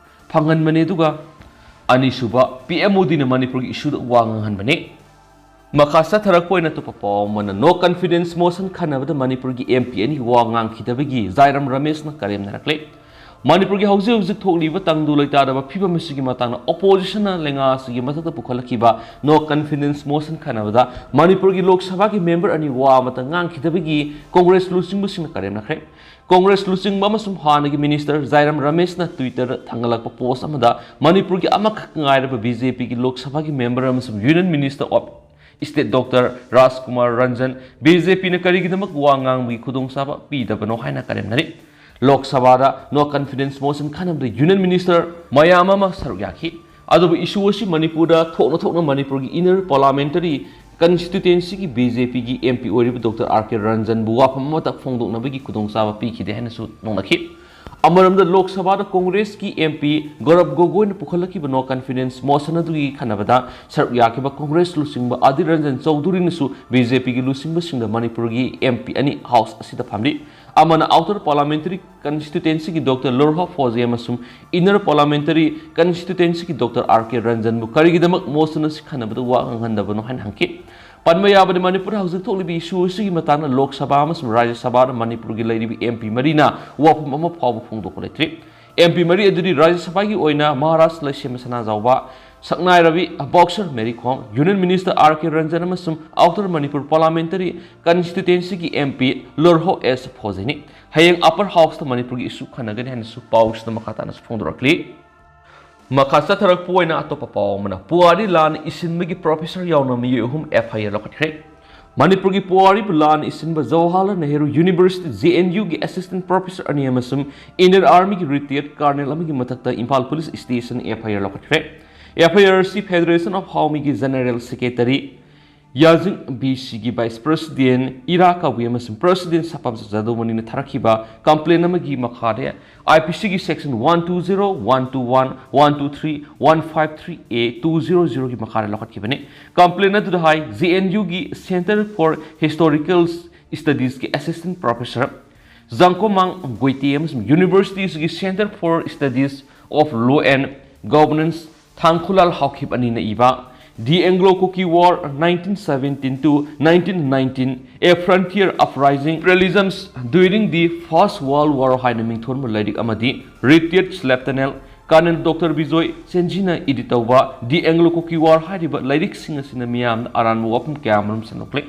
ꯐꯪꯍꯟꯕꯅꯤ, ꯑꯗꯨꯒ ꯑꯅꯤꯁꯨꯕ PM ꯃꯣꯗꯤꯅ ꯃꯅꯤꯄꯨꯔꯒꯤ issueꯗ ꯋꯥ ꯉꯥꯡꯍꯟꯕꯅꯤ꯫" ꯃꯈꯥ ꯆꯠꯊꯔꯛꯄ ꯑꯣꯏꯅ ꯑꯇꯣꯞꯄ ꯄꯥꯎ ꯑꯃꯅ no confidence motion ꯈꯟꯅꯕꯗ ꯃꯅꯤꯄꯨꯔꯒꯤ MP ꯑꯅꯤ ꯋꯥ ꯉꯥꯡꯈꯤꯗꯕꯒꯤ ꯖꯥꯏꯔꯥꯝ ꯔꯃꯦꯁꯅ ꯀꯔꯦꯝꯅꯔꯛꯂꯦ꯫ ꯃꯅꯤꯄꯨꯔꯒꯤ ꯍꯧꯖꯤꯛ ꯍꯧꯖꯤꯛ ꯊꯣꯛꯂꯤꯕ ꯇꯪꯗꯨ ꯂꯩꯇꯥꯗꯕ ꯐꯤꯕꯝ ꯑꯁꯤꯒꯤ ꯃꯇꯥꯡꯗ oppositionꯅ ꯂꯩꯉꯥꯛ ꯑꯁꯤꯒꯤ ꯃꯊꯛꯇ ꯄꯨꯈꯠꯂꯛꯈꯤꯕ no confidence motion ꯈꯟꯅꯕꯗ ꯃꯅꯤꯄꯨꯔꯒꯤ ꯂꯣꯛ ꯁꯚꯥꯒꯤ member ꯑꯅꯤ ꯋꯥ ꯑꯃꯇ ꯉꯥꯡꯈꯤꯗꯕꯒꯤ ꯀꯣꯡꯒ꯭ꯔꯦꯁ ꯂꯨꯆꯤꯡꯕꯁꯤꯡꯅ ꯀꯔꯦꯝꯅꯈ꯭ꯔꯦ꯫ ꯀꯣꯡꯒ꯭ꯔꯦꯁ ꯂꯨꯆꯤꯡꯕ ꯑꯃꯁꯨꯡ ꯍꯥꯟꯅꯒꯤ minister ꯖꯥꯏꯔꯥꯝ ꯔꯃꯦꯁꯅ Twitterꯗ ꯊꯥꯡꯒꯠꯂꯛꯄ post ꯑꯃꯗ ꯃꯅꯤꯄꯨꯔꯒꯤ ꯑꯃꯈꯛ ꯉꯥꯏꯔꯕ BJPꯒꯤ ꯂꯣꯛ ꯁꯚꯥꯒꯤ member ꯑꯃꯁꯨꯡ Union Minister of State Doctor Rajkumar Ranjan, B J Pꯅ ꯀꯔꯤꯒꯤꯗꯃꯛ ꯋꯥ ꯉꯥꯡꯕꯒꯤ ꯈꯨꯗꯣꯡꯆꯥꯕ ꯄꯤꯗꯕꯅꯣ ꯍꯥꯏꯅ ꯀꯔꯦꯝꯅꯔꯤ꯫ ꯂꯣꯛ ꯁꯚꯥꯗ No Confidence Motion ꯈꯟꯅꯕꯗ Union Minister ꯃꯌꯥꯝ ꯑꯃ ꯁꯔꯨꯛ ꯌꯥꯈꯤ꯫ ꯑꯗꯨꯕꯨ issue ꯑꯁꯤ ꯃꯅꯤꯄꯨꯔꯗ ꯊꯣꯛꯅ ꯊꯣꯛꯅ ꯃꯅꯤꯄꯨꯔꯒꯤ Inner Parliamentary Constituencyꯒꯤ B J Pꯒꯤ M P ꯑꯣꯏꯔꯤꯕ Doctor R K ꯔꯟꯖꯟꯕꯨ ꯋꯥꯐꯝ ꯑꯃꯠꯇ ꯐꯣꯡꯗꯣꯛꯅꯕꯒꯤ ꯈꯨꯗꯣꯡꯆꯥꯕ ꯄꯤꯈꯤꯗꯦ ꯍꯥꯏꯅꯁꯨ ꯅꯣꯛꯅꯈꯤ꯫ ꯑꯃꯔꯣꯝꯗ, ꯂꯣꯛ ꯁꯚꯥꯗ ꯀꯣꯡꯒ꯭ꯔꯦꯁꯀꯤ M P ꯒꯧꯔꯕ ꯒꯣꯒꯣꯏꯅ ꯄꯨꯈꯠꯂꯛꯈꯤꯕ No Confidence Motion ꯑꯗꯨꯒꯤ ꯈꯟꯅꯕꯗ ꯁꯔꯨꯛ ꯌꯥꯈꯤꯕ ꯀꯣꯡꯒ꯭ꯔꯦꯁ ꯂꯨꯆꯤꯡꯕ ꯑꯙꯤꯔ ꯔꯟꯖꯟ ꯆꯧꯙꯨꯔꯤꯅꯁꯨ B J Pꯒꯤ ꯂꯨꯆꯤꯡꯕꯁꯤꯡꯗ ꯃꯅꯤꯄꯨꯔꯒꯤ M P ꯑꯅꯤ House ꯑꯁꯤꯗ ꯐꯝꯂꯤ꯫ ꯑꯃꯅ Outer Parliamentary Constituencyꯒꯤ Doctor ꯂꯣꯔꯍꯣ ꯐꯣꯖꯦ ꯑꯃꯁꯨꯡ Inner Parliamentary Constituencyꯒꯤ Doctor R K ꯔꯟꯖꯟꯕꯨ ꯀꯔꯤꯒꯤꯗꯃꯛ motion ꯑꯁꯤ ꯈꯟꯅꯕꯗ ꯋꯥ ꯉꯥꯡꯍꯟꯗꯕꯅꯣ ꯍꯥꯏꯅ ꯍꯪꯈꯤ꯫ ꯄꯟꯕ ꯌꯥꯕꯗꯤ, ꯃꯅꯤꯄꯨꯔꯗ ꯍꯧꯖꯤꯛ ꯊꯣꯛꯂꯤꯕ issue ꯑꯁꯤꯒꯤ ꯃꯇꯥꯡꯗ ꯂꯣꯛ ꯁꯚꯥ ꯑꯃꯁꯨꯡ ꯔꯥꯖ꯭ꯌ ꯁꯚꯥꯗ ꯃꯅꯤꯄꯨꯔꯒꯤ ꯂꯩꯔꯤꯕ M P ꯃꯔꯤꯅ ꯋꯥꯐꯝ ꯑꯃ ꯐꯥꯎꯕ ꯐꯣꯡꯗꯣꯛꯄ ꯂꯩꯇ꯭ꯔꯤ꯫ M P ꯃꯔꯤ ꯑꯗꯨꯗꯤ ꯔꯥꯖ꯭ꯌ ꯁꯚꯥꯒꯤ ꯑꯣꯏꯅ ꯃꯍꯥꯔꯥꯖ ꯂꯩꯁꯦꯝꯕ ꯁꯅꯥꯖꯥꯎꯕ, ꯁꯛꯅꯥꯏꯔꯕꯤ boxer ꯃꯦꯔꯤ ꯀꯣꯝ, Union Minister R K Ranjan ꯑꯃꯁꯨꯡ Outer Manipur Parliamentary Constituencyꯒꯤ M P ꯂꯣꯔꯍꯣ ꯑꯦꯁ ꯐꯣꯖꯦꯅꯤ꯫ ꯍꯌꯦꯡ Upper Houseꯇ ꯃꯅꯤꯄꯨꯔꯒꯤ issue ꯈꯟꯅꯒꯅꯤ ꯍꯥꯏꯅꯁꯨ ꯄꯥꯎꯁꯤꯗ ꯃꯈꯥ ꯇꯥꯅꯁꯨ ꯐꯣꯡꯗꯣꯔꯛꯂꯤ꯫ ꯃꯈꯥ ꯆꯠꯊꯔꯛꯄ ꯑꯣꯏꯅ ꯑꯇꯣꯞꯄ ꯄꯥꯎ ꯑꯃꯅ, ꯄꯨꯋꯥꯔꯤ ꯂꯥꯟ ꯏꯁꯤꯟꯕꯒꯤ professor ꯌꯥꯎꯅ ꯃꯤꯑꯣꯏ ꯑꯍꯨꯝ F I R ꯂꯧꯈꯠꯈ꯭ꯔꯦ꯫ ꯃꯅꯤꯄꯨꯔꯒꯤ ꯄꯨꯋꯥꯔꯤꯕꯨ ꯂꯥꯟ ꯏꯁꯤꯟꯕ Jawaharlal Nehru University, J N Uꯒꯤ assistant professor ꯑꯅꯤ ꯑꯃꯁꯨꯡ Indian Armyꯒꯤ retired colonel ꯑꯃꯒꯤ ꯃꯊꯛꯇ Imphal Police Station F I R ꯂꯧꯈꯠꯈ꯭ꯔꯦ꯫ F I R ꯑꯁꯤ Federation of Haomyꯒꯤ General Secretary ꯌꯥꯖꯤꯡ B Cꯒꯤ Vice President ꯏꯔꯥ ꯀꯥꯕꯨꯏ ꯑꯃꯁꯨꯡ President ꯁꯄꯥꯝ ꯖꯥꯗꯧꯃꯅꯤꯅ ꯊꯥꯔꯛꯈꯤꯕ complaint ꯑꯃꯒꯤ ꯃꯈꯥꯗ I P Cꯒꯤ section one two zero, one two one, one two three, one five three A, two zero zeroꯒꯤ ꯃꯈꯥꯗ ꯂꯧꯈꯠꯈꯤꯕꯅꯤ꯫ Complaint ꯑꯗꯨꯗ ꯍꯥꯏ, J N Uꯒꯤ Center for Historical Studiesꯀꯤ assistant professor ꯖꯥꯡꯀꯣꯃꯥꯡ ꯒꯣꯏꯇꯦ ꯑꯃꯁꯨꯡ University ꯑꯁꯤꯒꯤ Center for Studies of Law and Governance ꯊꯥꯡꯈꯨꯂꯥꯜ ꯍꯥꯎꯈꯤꯞ ꯑꯅꯤꯅ ꯏꯕ The Anglo-Kuki War, nineteen seventeen to nineteen nineteen, A Frontier Uprising, Imperialisms During the First World War ꯍꯥꯏꯅ ꯃꯤꯡꯊꯣꯟꯕ ꯂꯥꯏꯔꯤꯛ ꯑꯃꯗꯤ retired Lieutenant Colonel Doctor Bijoy ꯆꯦꯟꯖꯤꯅ edit ꯇꯧꯕ The Anglo-Kuki War ꯍꯥꯏꯔꯤꯕ ꯂꯥꯏꯔꯤꯛꯁꯤꯡ ꯑꯁꯤꯅ ꯃꯤꯌꯥꯝꯗ ꯑꯔꯥꯟꯕ ꯋꯥꯐꯝ ꯀꯌꯥ ꯑꯃꯔꯣꯝ ꯁꯟꯗꯣꯛꯂꯤ꯫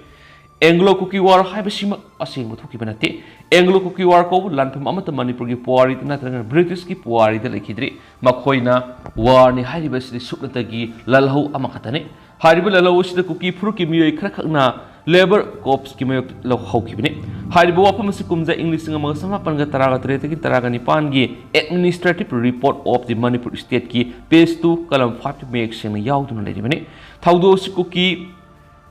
Anglo-Kuki War ꯍꯥꯏꯕꯁꯤꯃꯛ ꯑꯁꯦꯡꯕ ꯊꯣꯛꯈꯤꯕ ꯅꯠꯇꯦ꯫ Anglo-Kuki War ꯀꯧꯕ ꯂꯥꯟꯐꯝ ꯑꯃꯠꯇ ꯃꯅꯤꯄꯨꯔꯒꯤ ꯄꯨꯋꯥꯔꯤꯗ ꯅꯠꯇ꯭ꯔꯒꯅ Britishꯀꯤ ꯄꯨꯋꯥꯔꯤꯗ ꯂꯩꯈꯤꯗ꯭ꯔꯤ꯫ ꯃꯈꯣꯏꯅ warꯅꯤ ꯍꯥꯏꯔꯤꯕ ꯑꯁꯤꯗꯤ ꯁꯨꯞꯅꯇꯒꯤ ꯂꯥꯜꯍꯧ ꯑꯃꯈꯛꯇꯅꯤ꯫ ꯍꯥꯏꯔꯤꯕ ꯂꯥꯜꯍꯧ ꯑꯁꯤꯗ ꯀꯨꯀꯤ ꯐꯨꯔꯨꯞꯀꯤ ꯃꯤꯑꯣꯏ ꯈꯔꯈꯛꯅ ꯂꯦꯕꯔ ꯀꯣꯔꯞꯁꯀꯤ ꯃꯥꯌꯣꯛꯇ ꯍꯧꯈꯤꯕꯅꯤ꯫ ꯍꯥꯏꯔꯤꯕ ꯋꯥꯐꯝ ꯑꯁꯤ ꯀꯨꯝꯖꯥ ꯏꯪ ꯂꯤꯁꯤꯡ ꯑꯃꯒ ꯆꯃꯥꯄꯟꯒ ꯇꯔꯥꯒ ꯇꯔꯦꯠꯇꯒꯤ ꯇꯔꯥꯒ ꯅꯤꯄꯥꯟꯒꯤ Administrative Report of the Manipur Stateꯀꯤ page two column fiveꯀꯤ ꯃꯌꯦꯛ ꯁꯦꯡꯅ ꯌꯥꯎꯗꯨꯅ ꯂꯩꯔꯤꯕꯅꯤ꯫ ꯊꯧꯗꯣꯛ ꯑꯁꯤ ꯀꯨꯀꯤ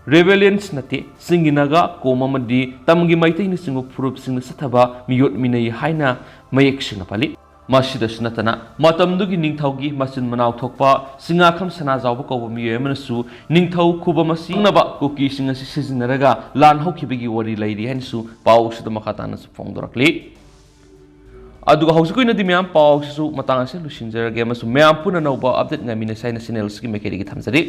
ꯔꯦꯕꯦꯂꯤꯌꯟꯁ ꯅꯠꯇꯦ, ꯆꯤꯡꯒꯤ ꯅꯥꯒꯥ, ꯀꯣꯝ ꯑꯃꯗꯤ ꯇꯝꯒꯤ ꯃꯩꯇꯩꯅꯆꯤꯡꯕ ꯐꯨꯔꯨꯞꯁꯤꯡꯅ ꯆꯠꯊꯕ ꯃꯤꯑꯣꯠ ꯃꯤꯅꯩ ꯍꯥꯏꯅ ꯃꯌꯦꯛ ꯁꯦꯡꯅ ꯄꯜꯂꯤ꯫ ꯃꯁꯤꯗꯁꯨ ꯅꯠꯇꯅ, ꯃꯇꯝꯗꯨꯒꯤ ꯅꯤꯡꯊꯧꯒꯤ ꯃꯆꯤꯟ ꯃꯅꯥꯎ ꯊꯣꯛꯄ ꯁꯤꯡꯉꯥꯈꯝ ꯁꯅꯥꯖꯥꯎꯕ ꯀꯧꯕ ꯃꯤꯑꯣꯏ ꯑꯃꯅꯁꯨ ꯅꯤꯡꯊꯧ ꯈꯨꯕꯝ ꯑꯁꯤ ꯉꯥꯛꯅꯕ ꯀꯨꯀꯤꯁꯤꯡ ꯑꯁꯤ ꯁꯤꯖꯤꯟꯅꯔꯒ ꯂꯥꯟ ꯍꯧꯈꯤꯕꯒꯤ ꯋꯥꯔꯤ ꯂꯩꯔꯤ ꯍꯥꯏꯅꯁꯨ ꯄꯥꯎ ꯑꯁꯤꯗ ꯃꯈꯥ ꯇꯥꯅꯁꯨ ꯐꯣꯡꯗꯣꯔꯛꯂꯤ꯫ ꯑꯗꯨꯒ ꯍꯧꯖꯤꯛꯀꯤ ꯑꯣꯏꯅꯗꯤ ꯃꯌꯥꯝ ꯄꯥꯎ ꯑꯁꯤꯁꯨ ꯃꯇꯥꯡ ꯑꯁꯤꯗ ꯂꯣꯏꯁꯤꯟꯖꯔꯒꯦ ꯑꯃꯁꯨꯡ ꯃꯌꯥꯝ ꯄꯨꯟꯅ ꯑꯅꯧꯕ update ꯉꯥꯏꯃꯤꯟꯅꯁꯤ ꯍꯥꯏꯅ channel ꯑꯁꯤꯒꯤ ꯃꯥꯏꯀꯩꯗꯒꯤ ꯊꯝꯖꯔꯤ꯫